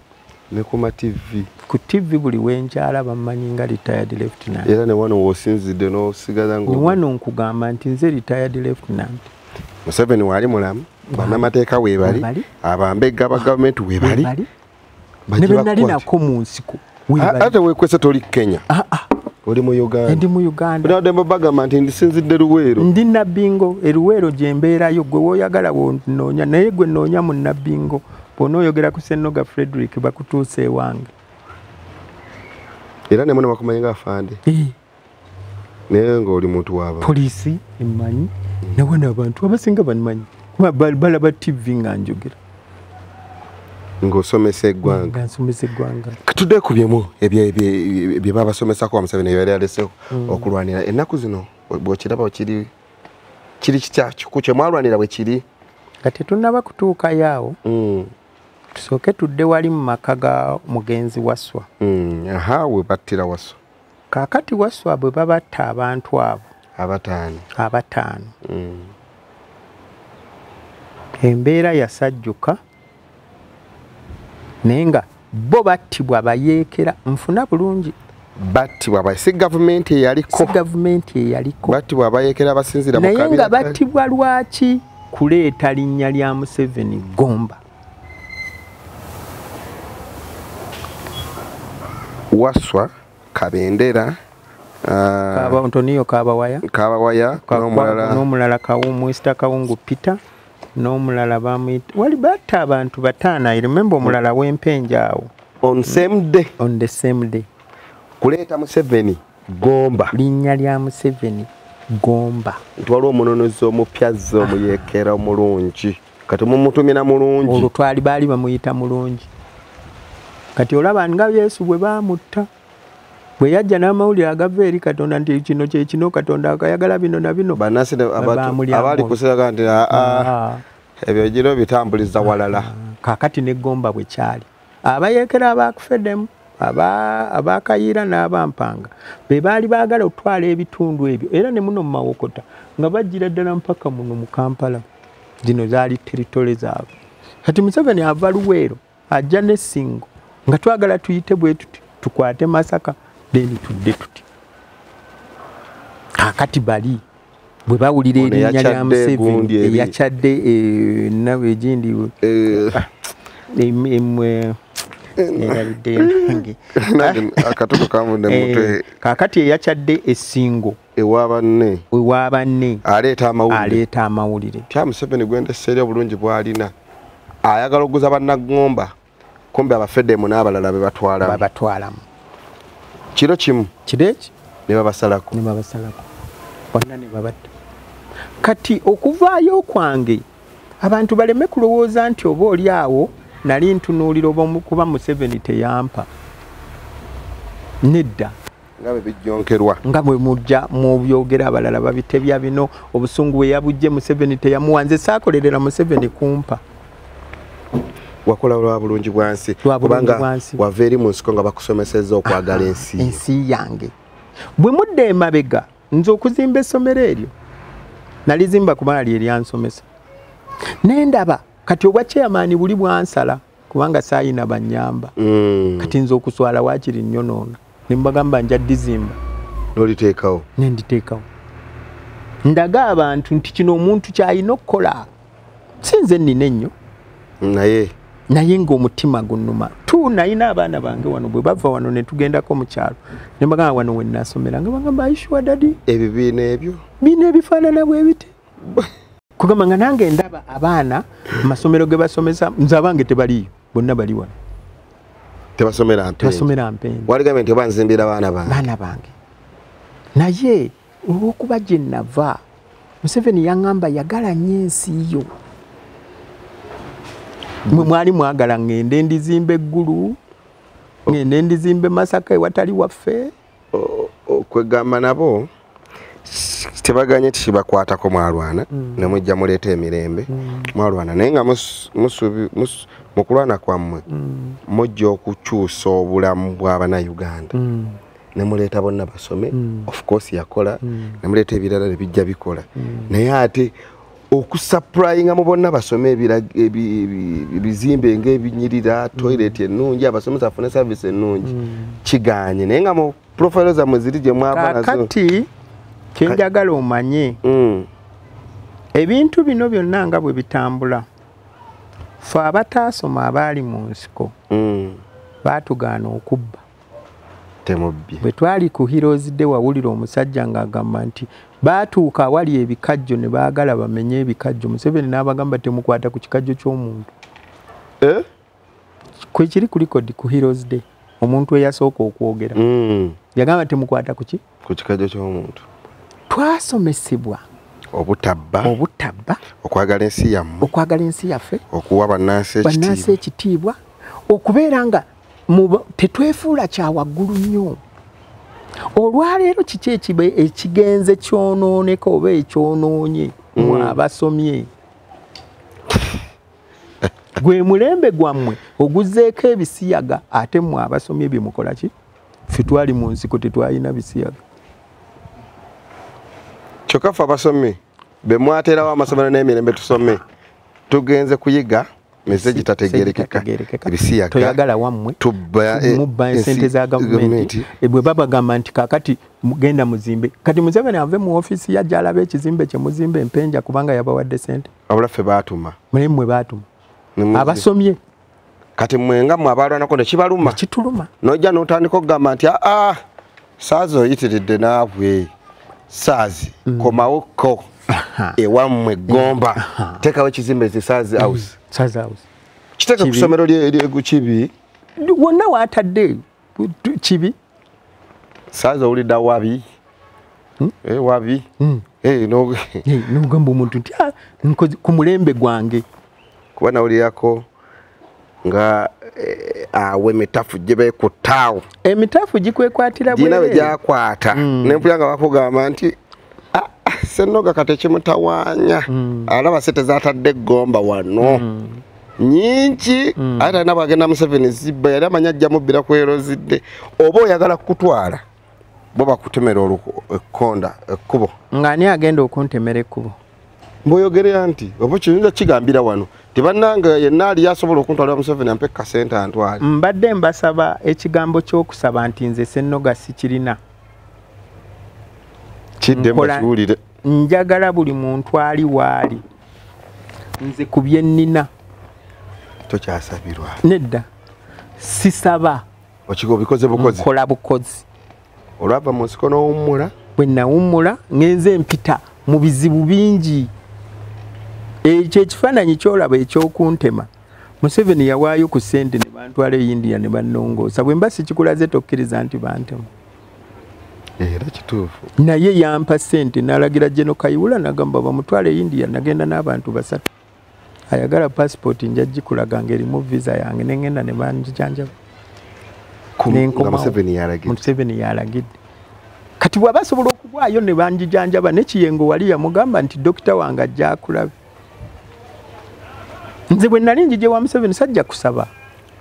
Ne ku ma TV. Ku TV buli wenkyala bammanyi nga retired lieutenant. Era ne wano w'osinzidde n'osigala nga wano nkugamba nti nze retired lieutenant. Museveni waali mulamu, bannamateeka weebali, abambegga ba gavumenti weebali. Ne be nali nako mu nsiko weebali. Ate weekwese toli Kenya. Oli mu Uganda. Ndi mu Uganda. Nadde bagamba nti ndisinzidde Luweero. Ndi Nabbingo, e Luweero gye mbeerayo gwe w'oyagala w'onoonya naye gwe nnoonya mu Nabbingo. Bw'onooyogera ku Senoga Frederick bakutuusa ewange. Era ne muno bakumanyi nga afande. Naye ng'oli muntu w'abantu. Poliisi emmanyi, ne wano abantu abasinga bammanyi. Kuba balaba TV nga njogera. Ng'osomesa eggwanga. Nga nsomesa eggwanga. Tudde ku byemu ebye babasomesako Museveni yali aleseeko okulwanira. Ennaku zino bw'okiraba kiri kitya ku kye mwalwanira bwe kiri? Nga tetunnaba kutuukayo awo, tusooke tudde wali mu maka ga mugenzi Waswa. Aha, we battira Waswa. Kaakati Waswa bwe babatta abantu abo. Abataano. Embeera yasajjuka naye nga bo battibwa bayeekera nfuna bulungi. Battibwa si gavumenti eyaliko. Si gavumenti eyaliko. Battibwa abayeekera abasinziira mu kabira. Naye nga battibwa lwaki? Kuleeta linnya lya Museveni Gomba. Waswa Kabendera, Antonio Kabawaya. Kabawaya n'omulala Mr. Kawungu Peter n'omulala bamuyita wali batta abantu bataano. I remember omulala w'empenja awo. On same day. On the same day. Kuleeta Museveni Gomba. Linnya lya Museveni. Gomba. Nti waliwo omununuzi omupya azze omuyeekera omulungi. Kati mumutumira mulungi. Olwo twali baali bamuyita mulungi. Kati olaba nga Yesu bwe baamutta, bwe yajja n'amawulire agava eri Katonda nti kino kye kino, Katonda akayagala bino na bino. Bannansi abaali kusiraga nti ebyo giro bitambuliza walala. Kaakati ne Gomba bwe kyali. Abayeekera abaakufeddemu, abakayiira n'abampanga be baali baagala okutwala ebitundu ebyo, era ne muno mu Mawokota nga bajjira ddala mpaka muno mu Kampala. Zino zaali teritole zaabwe. Kati Museveni ava Luweero ajja ne Ssingo nga twagala tuyite bwe tuti tukwate Masaka then tudde tuti. Kaakati bali bwe bawulira erinnya lya Museveni eyakyadde nawe egindi kaakati eyakyadde Essingo ewa banne aleeta amawulire. Tya Museveni gwendesseeri obulungi bw'alina ayagala okuguza bannagomba kumbe abafeddemu n'abalala be batwalamu. Kiro kimu kiro eki ne babasalako bonna ne babatta. Kati okuvaayo kwange abantu baleme kulowooza nti oba oli awo nali ntunuulira oba kuba Museveni teyampa. Nedda. Nga bwe bijjonkerwa. Nga bwe mujja mubyogera abalala babitebya bino, obusungu bwe yabujje Museveni teyamuwa. Nze saakolerera Museveni kumpa. Wakola lwa bulungi bwa nsi. Kubanga wava eri mu nsiko nga bakusomesezza okwagala ensi. Ensi yange. Bwe mudda emabega nze okuzimba essomero eryo nalizimba kubanga lye lyansomesa. Ne ndaba kati obwa chairman buli bwansala kubanga saayina bannyamba. Kati nze okuswala waakiri nnyonoona. Ne mbagamba nja dizimba. N'oliteekawo. Ne nditeekawo. Ndaga abantu nti kino omuntu ky'alina okukola. Si nze nnina ennyo. Naye ng'omutima gunnuma. Nalina abaana bange wano bwe bava wano ne tugendako mu kyalo. Ne mbagamba wano we nnasomera nga bagamba aishuwa daddy. Ebibiina ebyo? Bino ebifaanana bwe biti. Kugamba nga nange ndaba abaana amasomero ge basomesa nze abange tebaliyo bonna bali wano. Tebasomera Mpende. Waligambye nti oba nzimbira baana bange. Baana bange. Naye olw'okuba gye nava Museveni yaŋŋamba yagala nnyo ensi yo. Mwe mwali mwagala ŋŋende ndizimbe Eggulu, ŋŋende ndizimbe Masaka ewatali waffe. Okwegamba nabo tebaganye tikibakwatako mwalwana ne mujja muleeta emirembe mwalwana, naye nga mu kulwana kwammwe mujja okukyusa obulamu bw'Abannayuganda ne muleeta bonna basome. Of course yakola ne muleeta ebirala ne bijja bikola, naye ate okusupplyinga mu bonna basome ebizimbe ng'ebinyirira, toilet ennungi, abasomesa bafune service ennungi kiganye, naye nga mu profile zammwe ziri gye mwava nazo. Kaakati kyenjagala omanye ebintu bino byonna nga bwe bitambula, ffe abataasoma abaali mu nsiko baatugaana okubba. Temubbye. Bwe twali ku Heroes Day wawulira omusajja ng'agamba nti baatuuka awali ebikajjo ne baagala bamenye ebikajjo. Museveni n'abagamba temukwata ku kikajjo ky'omuntu. Kwe kiri ku record ku Heroes Day omuntu eyasooka okwogera yagamba temukwata ku ki? Ku kikajjo ky'omuntu. Twasomesebwa obutabba, okwagala ensi yammwe, okwagala ensi yaffe, okuwa bannansi ekitiibwa, okubeera nga tetwefuula kya waggulu nnyo. Olwaleero kiki ekigenze kyonooneka oba ekyonoonye mwe abasomye? Gwe mulembe gwammwe oguzzeeko ebisiyaga, ate mmwe abasomye bye mukola ki? Ffe twali mu nsiko tetwalina bisiyaga. Kyokka ffe abasomye be mwateerawo amasomero n'emirembe tusome, tugenze kuyiga mize gitategeerekeka, ebisiyaga toyagala wammwe mubba ensente za gavumenti. Bwe babagamba nti kaakati mugenda muzimbe, kati Museveni ave mu ofiisi yajja alaba ekizimbe kye muzimbe Mpenja kubanga yabawadde sente. Wabula ffe baatuma. Mmwe baatuma abasomye. Kati mmwe nga mmwe abalwanako ne kibaluma, kituluma. N'ojja n'otandika okugamba nti aa saazi oyitiridde naabwe, saazi komawoko ewammwe Gomba, teekawo ekizimbe zi Saazi House. Saazi House kiteeke ku ssomero kibi wonna waatadde kibi. Saazi owulidde wabi. Wabi. N'ogamba omuntu nti ku mulembe gwange. Kuba nawulirako nga awe emitafu gye beekuttaawo. Emitafu gikwekwatira bwereere. Gina bwe gyakwata. Ne mpulira nga bakugamba nti Ssennoga kati ekimutawaanya alaba ssente z'atadde eggomba wano nnyingi ate talina bw'agenda Museveni zibba yali amanyi ajja mubbira kwerozidde oba oyagala kukutwala bo bakutemera ekkonda ekkubo. Ng'ani agenda okuntemera ekkubo? Mbw'oyogerera nti oba kiyinza kigambira wano nti bannange yenna aliyo asobola okuntwalira Museveni ampe kasente antwale. Mbadde mbasaba ekigambo ky'okusaba nti nze Ssennoga sikirina. Kiddemu kiwulire. Njagala buli muntu ali waali nze ku bye nnina. Tokyasabirwa. Nedda. Sisaba. Obikoze bukozi. Nkola bukozi. Olwava mu nsiko n'owummula? Bwe nawummula ngenze mpita mu bizibu bingi. Ekyo ekifaananyi ky'olaba eky'okuntema. Museveni yawaayo ku ssente ne bantwala e India ne bannongoosa. Bwe mba sikikulaze tokkiriza nti bantema. Era kituufu. Naye yampa ssente n'alagira General Kayihura n'agamba bamutwale e India nagenda n'abantu 3. Ayagala passport nja gikulaga ng'erimu visa yange ne ngenda ne banjijanjaba. Nga Museveni yalagidde. Museveni yalagidde. Kati bw'aba asobola okugwayo ne banjijanjaba ne Kiyengo wali yamugamba nti dokita wange ajja akulabe. Nze bwe nali njije wa Museveni sajja kusaba.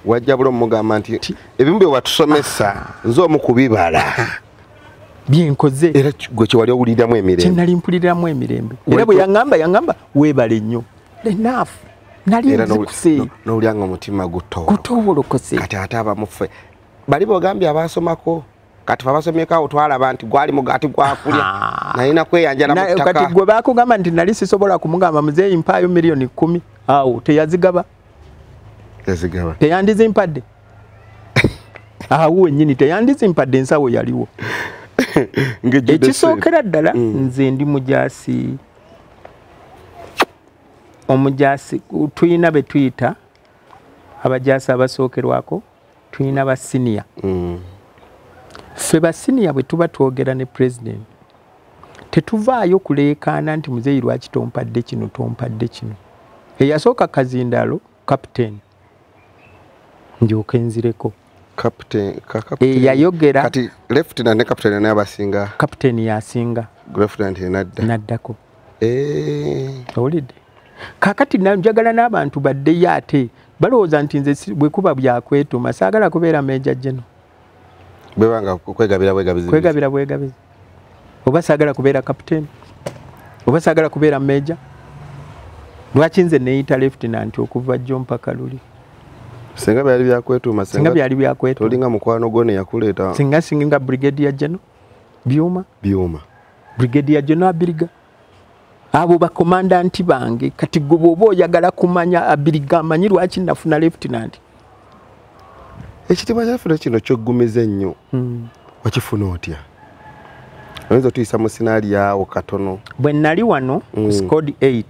Wajja bulo mugamba nti ebimu bye watusomesa nze omu kubibala. Byenkoze. Era gwe kye wali owuliramu emirembe. Kye nali mpuliramu emirembe. Era bwe yangamba weebale nnyo. Enough. Nali nzikuse. N'owulira nga omutima gutowolokose. Kati ate abamuffe bali bogambye abaasomako kati fe abasomyeko awo twalaba nti gwali mugaati gwakulya nalina kweyanjala mu ttaka. Kati gwe baakugamba nti nali sisobola kumugamba muzeeyi mpaayo 10,000,000 awo teyazigaba. Yazigaba. Teyandizimpadde. Awo wennyini teyandizimpadde ensawo yaliwo. Ekisookera ddala nze ndi mujaasi. Omujaasi tuyina be tuyita abajaasi abasookerwako tuyina ba senior. Ffe ba senior bwe tuba twogera ne president tetuvaayo kuleekaana nti muzeeyi lwaki tompadde kino tompadde kino. Eyasooka Kazindalo captain ndyoke nzireko. Captain eyayogera kati lieutenant ne captain naye abasinga. Captain yasinga. Lieutenant nadda. Naddako. Owulidde? Kaakati njagala n'abantu baddeyo ate balowooza nti nze bwe kuba byakwetuma saagala kubeera Major General. Bwebanga kwegabira bwegabizi. Kwegabira bwegabizi. Oba saagala kubeera captain. Oba saagala kubeera major. Lwaki nze neeyita lieutenant okuva jjo mpaka luli? Singa byali byakwetuma singa byali byakwetuma. Tolinga mukwano gwo ne yakuleeta. Singa singa Brigadier General Byuma. Byuma. Brigadier General Abiriga. Abo bakomandanti bange kati gwe bw'oba oyagala kumanya Abiriga amanyi lwaki nafuna lieutenant. Ekitiibwa kyaffe kino kyoggumiza ennyo. Wakifuna otya? Oyinza otuyisa mu scenario awo katono. Bwe nali wano ku squad 8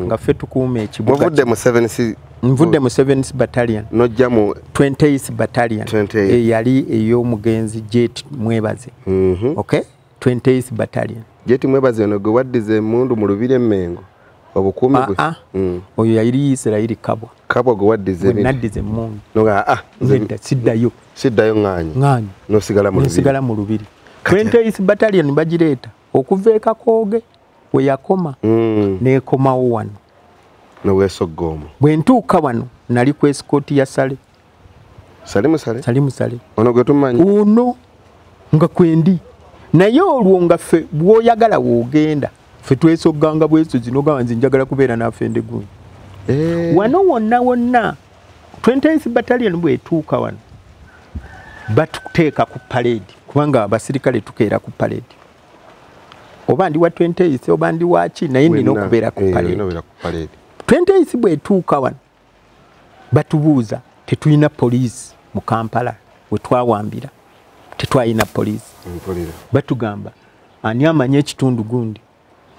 nga ffe tukuuma ekibuga. Muvudde mu 7C. Nvudde mu 7th Battalion. Nojja mu 28th Battalion. Eyali ey'omugenzi Jet Mwebaze. Okay? 28th Battalion. Jet Mwebaze ono gwe waddiza emmundu mu Lubiri Emmengo. Obukuumi bwe. Oyo yali Isirayiri Kabwa. Kabwa gwe waddiza ebintu. Naddiza emmundu. Noga nedda siddayo. Siddayo ŋŋaanyi. Ŋŋaanyi. N'osigala mu Lubiri. N'osigala mu Lubiri. 28th Battalion bagireeta okuva e Kakooge we yakoma n'ekomawo wano. N'oweesogga omwo. Bwe ntuuka wano nali ku escort ya Sale. Salimu Sale? Salimu Sale. Ono gwe tumanyi? Ono nga kwendi. Naye olwo nga ffe bw'oyagala w'ogenda ffe twesogganga bwesozi n'ogamba nze njagala kubeera n'afende gundi. Wano wonna wonna 28th Battalion bw'etuuka wano batuteeka ku parade kubanga abasirikale tukeera ku parade. Oba ndi wa 28th oba ndi waki naye nina okubeera ku parade. 28th bw'etuuka wano batubuuza tetulina poliisi mu Kampala we twawambira. Tetwalina poliisi. Batugamba ani amanyi ekitundu gundi?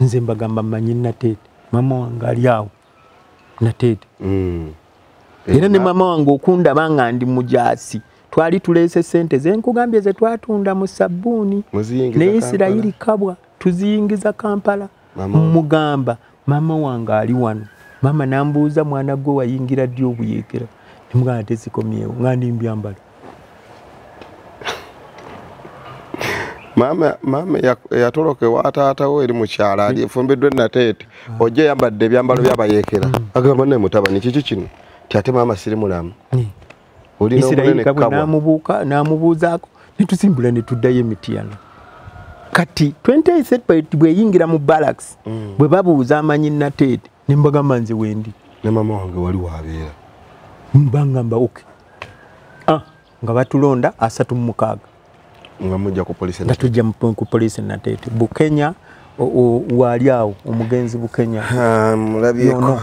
Nze mbagamba mmanyi Nateete. Mama wange ali awo Nateete. Era ne mama wange okundaba nga ndi mujaasi Twali tuleese sente zenkugambye ze twatunda mu sabbuuni ne Isirayiri Kabwa tuziyingiza Kampala. Mugamba mama wange ali wano. Mama nambuuza mwana gwe wayingira ddi obuyeekera? Nemugamba tezikomyewo nga ndi mbyambalo. Mama yatoloka ewa taata we eri mu kyalo ali efumbiddwa e Nateete ojja eyambadde ebyambalo by'abayeekera agamba naye mutabani kiki kino ti ate maama siri mulamu. Isirayiri Kabwa n'amubuuzaako ne tusimbula ne tuddayo Emitiana. Kati 28 bweyingira mu barracks bwe babuuza amanyi Nateete ne mbagamba nze wendi. Ne mama wange wali wabeera. Mbangamba okay. Nga batulonda 36. Nga mujja ku police. Nga tujja ku police Nateete. Bukenya wali awo omugenzi Bukenya. Mulabyeko.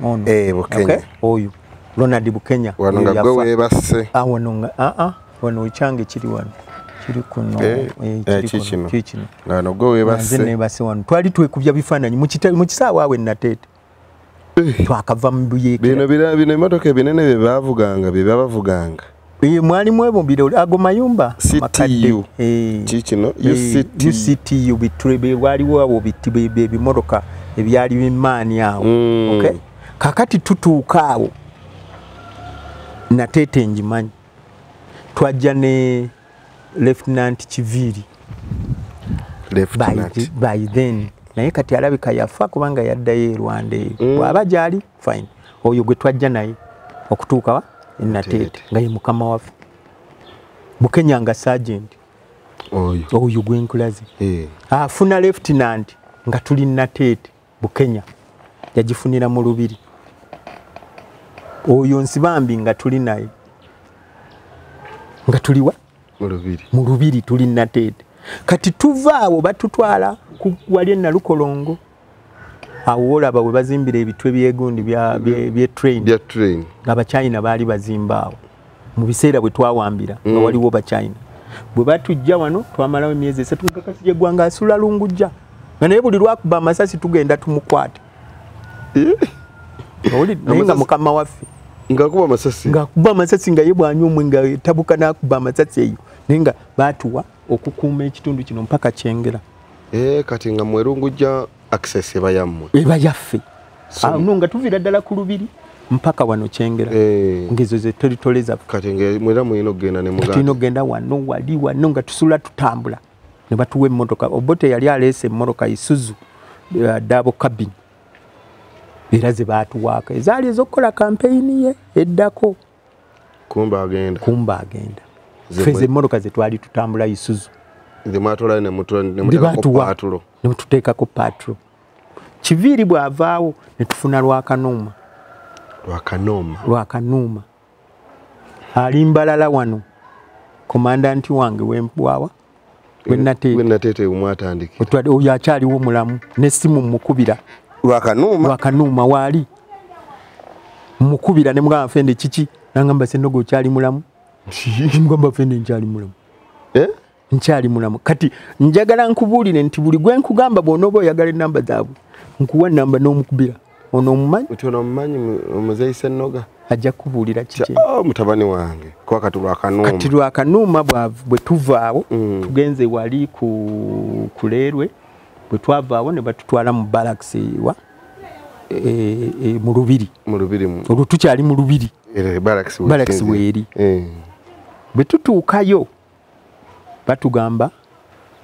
Ono. Bukenya. Okay. Oyo Ronald Bukenya. Wano nga gwe weebase. Wano nga wano ekyange kiri wano. Kiri kuno. Kiri kino. Wano gwe weebase. Nze neebase wano. Twali twekubya bifaananyi mu kisaawe awo e Nateete. Twakava mu buyeekera. Bino emmotoka ebinene bye baavuganga bye babavuganga. Mwalimu ebumbiro ago mayumba CTU. Kikino UCT. UCTU bitulebe waliwo awo ebimotoka ebyali bimaani awo. Okay? Kakati tutuuka awo Nateete ngimanyi. Twajja ne Lieutenant Kiviri. Lieutenant. By then naye kati alabika yafa kubanga yaddayo e Rwanda eyo. Bw'aba gy'ali fine. Oyo gwe twajja naye okutuuka wa Nateete nga ye mukama waffe. Bukenya nga sergeant. Oyo gwe nkulaze. Afuna lieutenant nga tuli Nateete Bukenya yagifunira mu Lubiri. Oyo Nsibambi nga tuli naye. Nga tuliwa? Mu Lubiri. Mu Lubiri tuli Nateete. Kati tuva awo batutwala wali e Nalukolongo. Awo olaba we bazimbira ebitwe by'egundi bya train. Bya train. Abachina baali bazimba awo. Mu biseera bwe twawambira nga waliwo Bachina. Bwe batujja wano twamalawo emyezi 3 nga Kasirye Ggwanga asula Lungujja. Nga naye buli lwakuba amasasi tugenda tumukwata. Naye nga mukama waffe. Ng'akuba amasasi. Ng'akuba amasasi nga ye bw'anywa omwenge nga tabuka n'akuba amasasi eyo. Naye nga baatuwa okukuuma ekitundu kino mpaka Kyengera. Kati nga mwe Lungujja access eba yammwe. Eba yaffe. No nga tuviira ddala ku Lubiri mpaka wano Kyengera. Ngezo ze territory zaffe. Kati nga mwera mulina okugenda ne muganda. Tulina okugenda wano wali wano nga tusula tutambula. Ne batuwa emmotoka. Obote yali aleese emmotoka Isuzu double cabin. Era ze baatuwaako. Ezaali ez'okukola campaign ye eddako. Kumba agenda. Kumba agenda. Ffe ze emmotoka ze twali tutambula Isuzu. Nze mwatolayo ne muteekako paatulo. Ne mututeekako paatulo. Kiviri bw'avaawo ne tufuna Lwakanuuma. Lwakanuuma. Lwakanuuma. Ali Mbalala wano. Komandanti wange w'empwawa. We Nateete. We Nateete mwatandikira. Oyo akyaliwo mulamu n'essimu mmukubira. Lwakanuuma. Lwakanuuma waali. Mmukubira ne mugamba fende kiki? Nangamba Ssennoga okyali mulamu? Mugamba fende nkyali mulamu. Nkyali mulamu. Kati njagala nkubuulire nti buli gwe nkugamba bw'onooba oyagala ennamba zaabwe nkuwa ennamba n'omukubira. Ono omumanyi? Nti ono omumanyi Muzeeyi Ssennoga? Ajja kukubuulira kiki. Mutabani wange. Kuba kati Lwakanuuma. Kati Lwakanuuma bwe tuvaawo tugenze wali ku Kuleerwe bwe twavaawo ne batutwala mu barracks wa mu Lubiri. Mu Lubiri. Olwo tukyali mu Lubiri. Barracks weeri. Bwe tutuukayo batugamba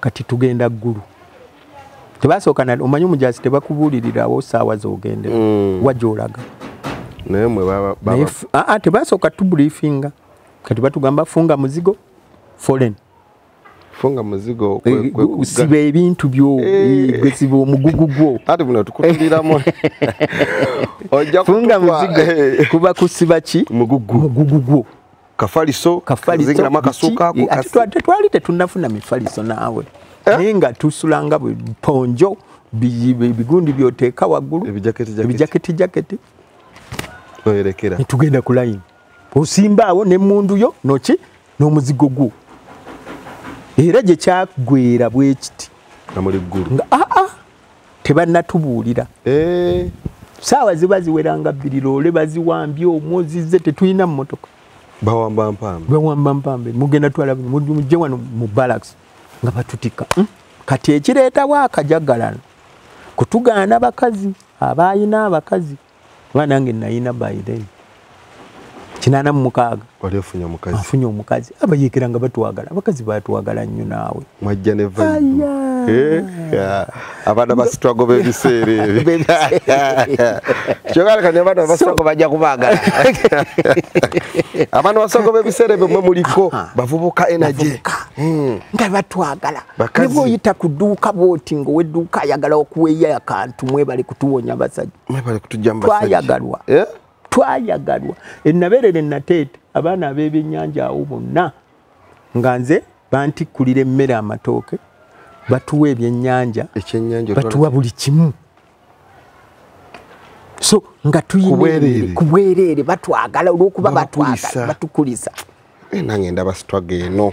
kati tugenda Ggulu. Tebasooka na omanyi omujaasi tebakubuulirirawo ssaawa z'ogendera wa gy'olaga. Naye mmwe baba tebasooka tubriefinga. Kati batugamba funga muzigo foreign. Funga muzigo siba ebintu byo gwe siba omugugu gwo. Ate buno tukutuliramu. Ojja funga muzigo kuba kusiba ki? Mugugu. Mugugu gwo. Kafaliso, zingiramu akasuka ako. Ate twali tetunnafuna mifaliso naawe. Naye nga tusulanga ponjo bigundi by'oteeka waggulu. Ebijaketi jaketi. Oyerekera. Ne tugenda ku line. Osimba awo n'emmundu yo noki n'omuzigo gwo. Era gye kyaggwera bwe kiti. Nga muli Ggulu. Nga tebannatubuulira. Ssaawa ziba ziweranga 2 loole baziwambye omwo zizze tetulina mmotoka. Bawamba mpambe. Bawamba mpambe. Mugenda twala mujje wano mu barracks nga batutika. Kati ekireetawo akajagalano kutugaana bakazi abayina abakazi banange nayina by then 86 wali ofunye omukazi. Afunye omukazi abayeekera nga batwagala abakazi batwagala nnyo naawe mwajja ne vibe. Abaana basitwago b'ebiseera ebyo kyokka kati abaana basitwago bajja kubaagala. Abaana basitwago b'ebiseera ebyo mwe muliko bavubuka energy nga batwagala. Ne bw'oyita ku dduuka bw'oti ng'ow'edduuka ayagala okuweeyo akantu mwebale kutuwonya basajja. Mwebale kutujja mu basajja. Twayagalwa. Twayagalwa. Enabeerere Nateete abaana ab'ebyennyanja awo bonna nga nze bantikkulira emmere amatooke batuwa ebyennyanja batuwa buli kimu. So nga tuyina ku bwereere batwagala olw'okuba batwagala batukulisa. Nange ndaba struggle eno.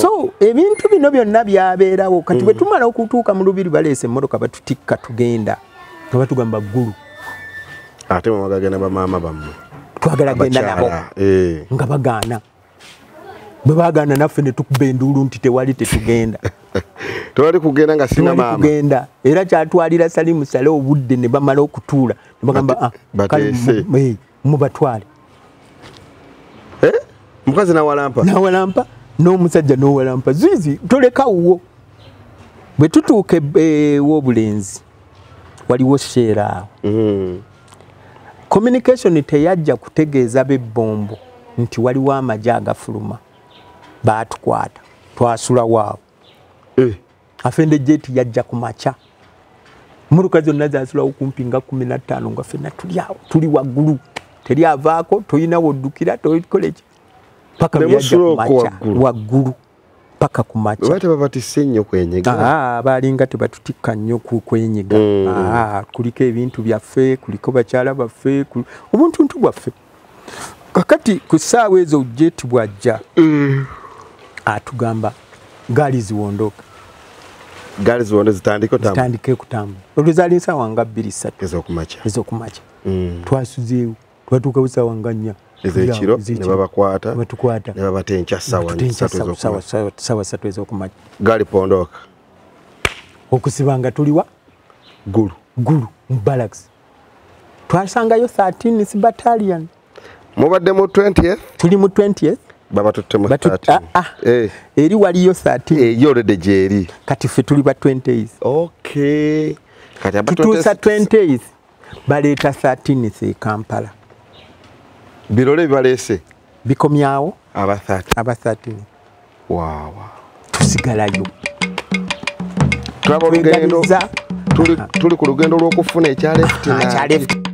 So ebintu bino byonna byabeerawo kati bwe tumala okutuuka mu Lubiri baleese emmotoka batutikka tugenda nga batugamba Ggulu. Ate mwagala bamaama bammwe twagala genda nabo nga bagaana. Bwe bagaana naffe ne tukuba enduulu nti tewali tetugenda. Tewali kugenda nga sina maama. Kugenda era kyatwalira Salimu Sale obudde ne bamala okutuula ne bagamba kale mubatwale. Mukazi n'awalampa. N'awalampa n'omusajja n'owalampa zizi toleka wuwo. Bwe tutuuka ew'obulenzi waliwo sheera awo. Communication teyajja kutegeeza b'ebbombo nti waliwo amagye agafuluma baatukwata twasula waawo. Afende jeti yajja ku makya mmotoka zonna zaasulawo kumpi nga 15 nga ffenna tuli awo tuli waggulu teri avaako toyina woddukira tokola ki paka yajja ku makya waggulu paka ku makya. Baba tebabatisse nnyo kwenyega. Baalinga tebatutikka nnyo kwenyega. Kuliko ebintu byaffe kuliko bakyala baffe obuntuntu bwaffe. Kakati ku ssaawa ezo jeti bw'ajja atugamba gaali ziwondoke. Gaali ziwondoke zitandike okutambula. Zitandike okutambula. Olwo zaali nsaawa nga 2:03 ez'okumakya. Ez'okumakya. Twasuzeewo twatuukawo ssaawa nga 4. Ez'ekiro ne babakwata ne babata enkya ssaawa 3 ez'okumakya. Gaali pondoka. Okusiba nga tuliwa Ggulu. Ggulu mu barracks. Twasangayo 13th battalion. Mubadde mu 20th? Tuli mu 20th. Babatutte mu 13. Eri waliyo 13. Yo already gyeri. Kati ffe tuli ba 20th. Okay. Kati aba 20th baleeta 13th e Kampala. Birole bibaleese bikomyawo aba 13. Aba 13. Wow. Tusigalayo. Tulaba olugendo tuli ku lugendo lw'okufuna ekya left.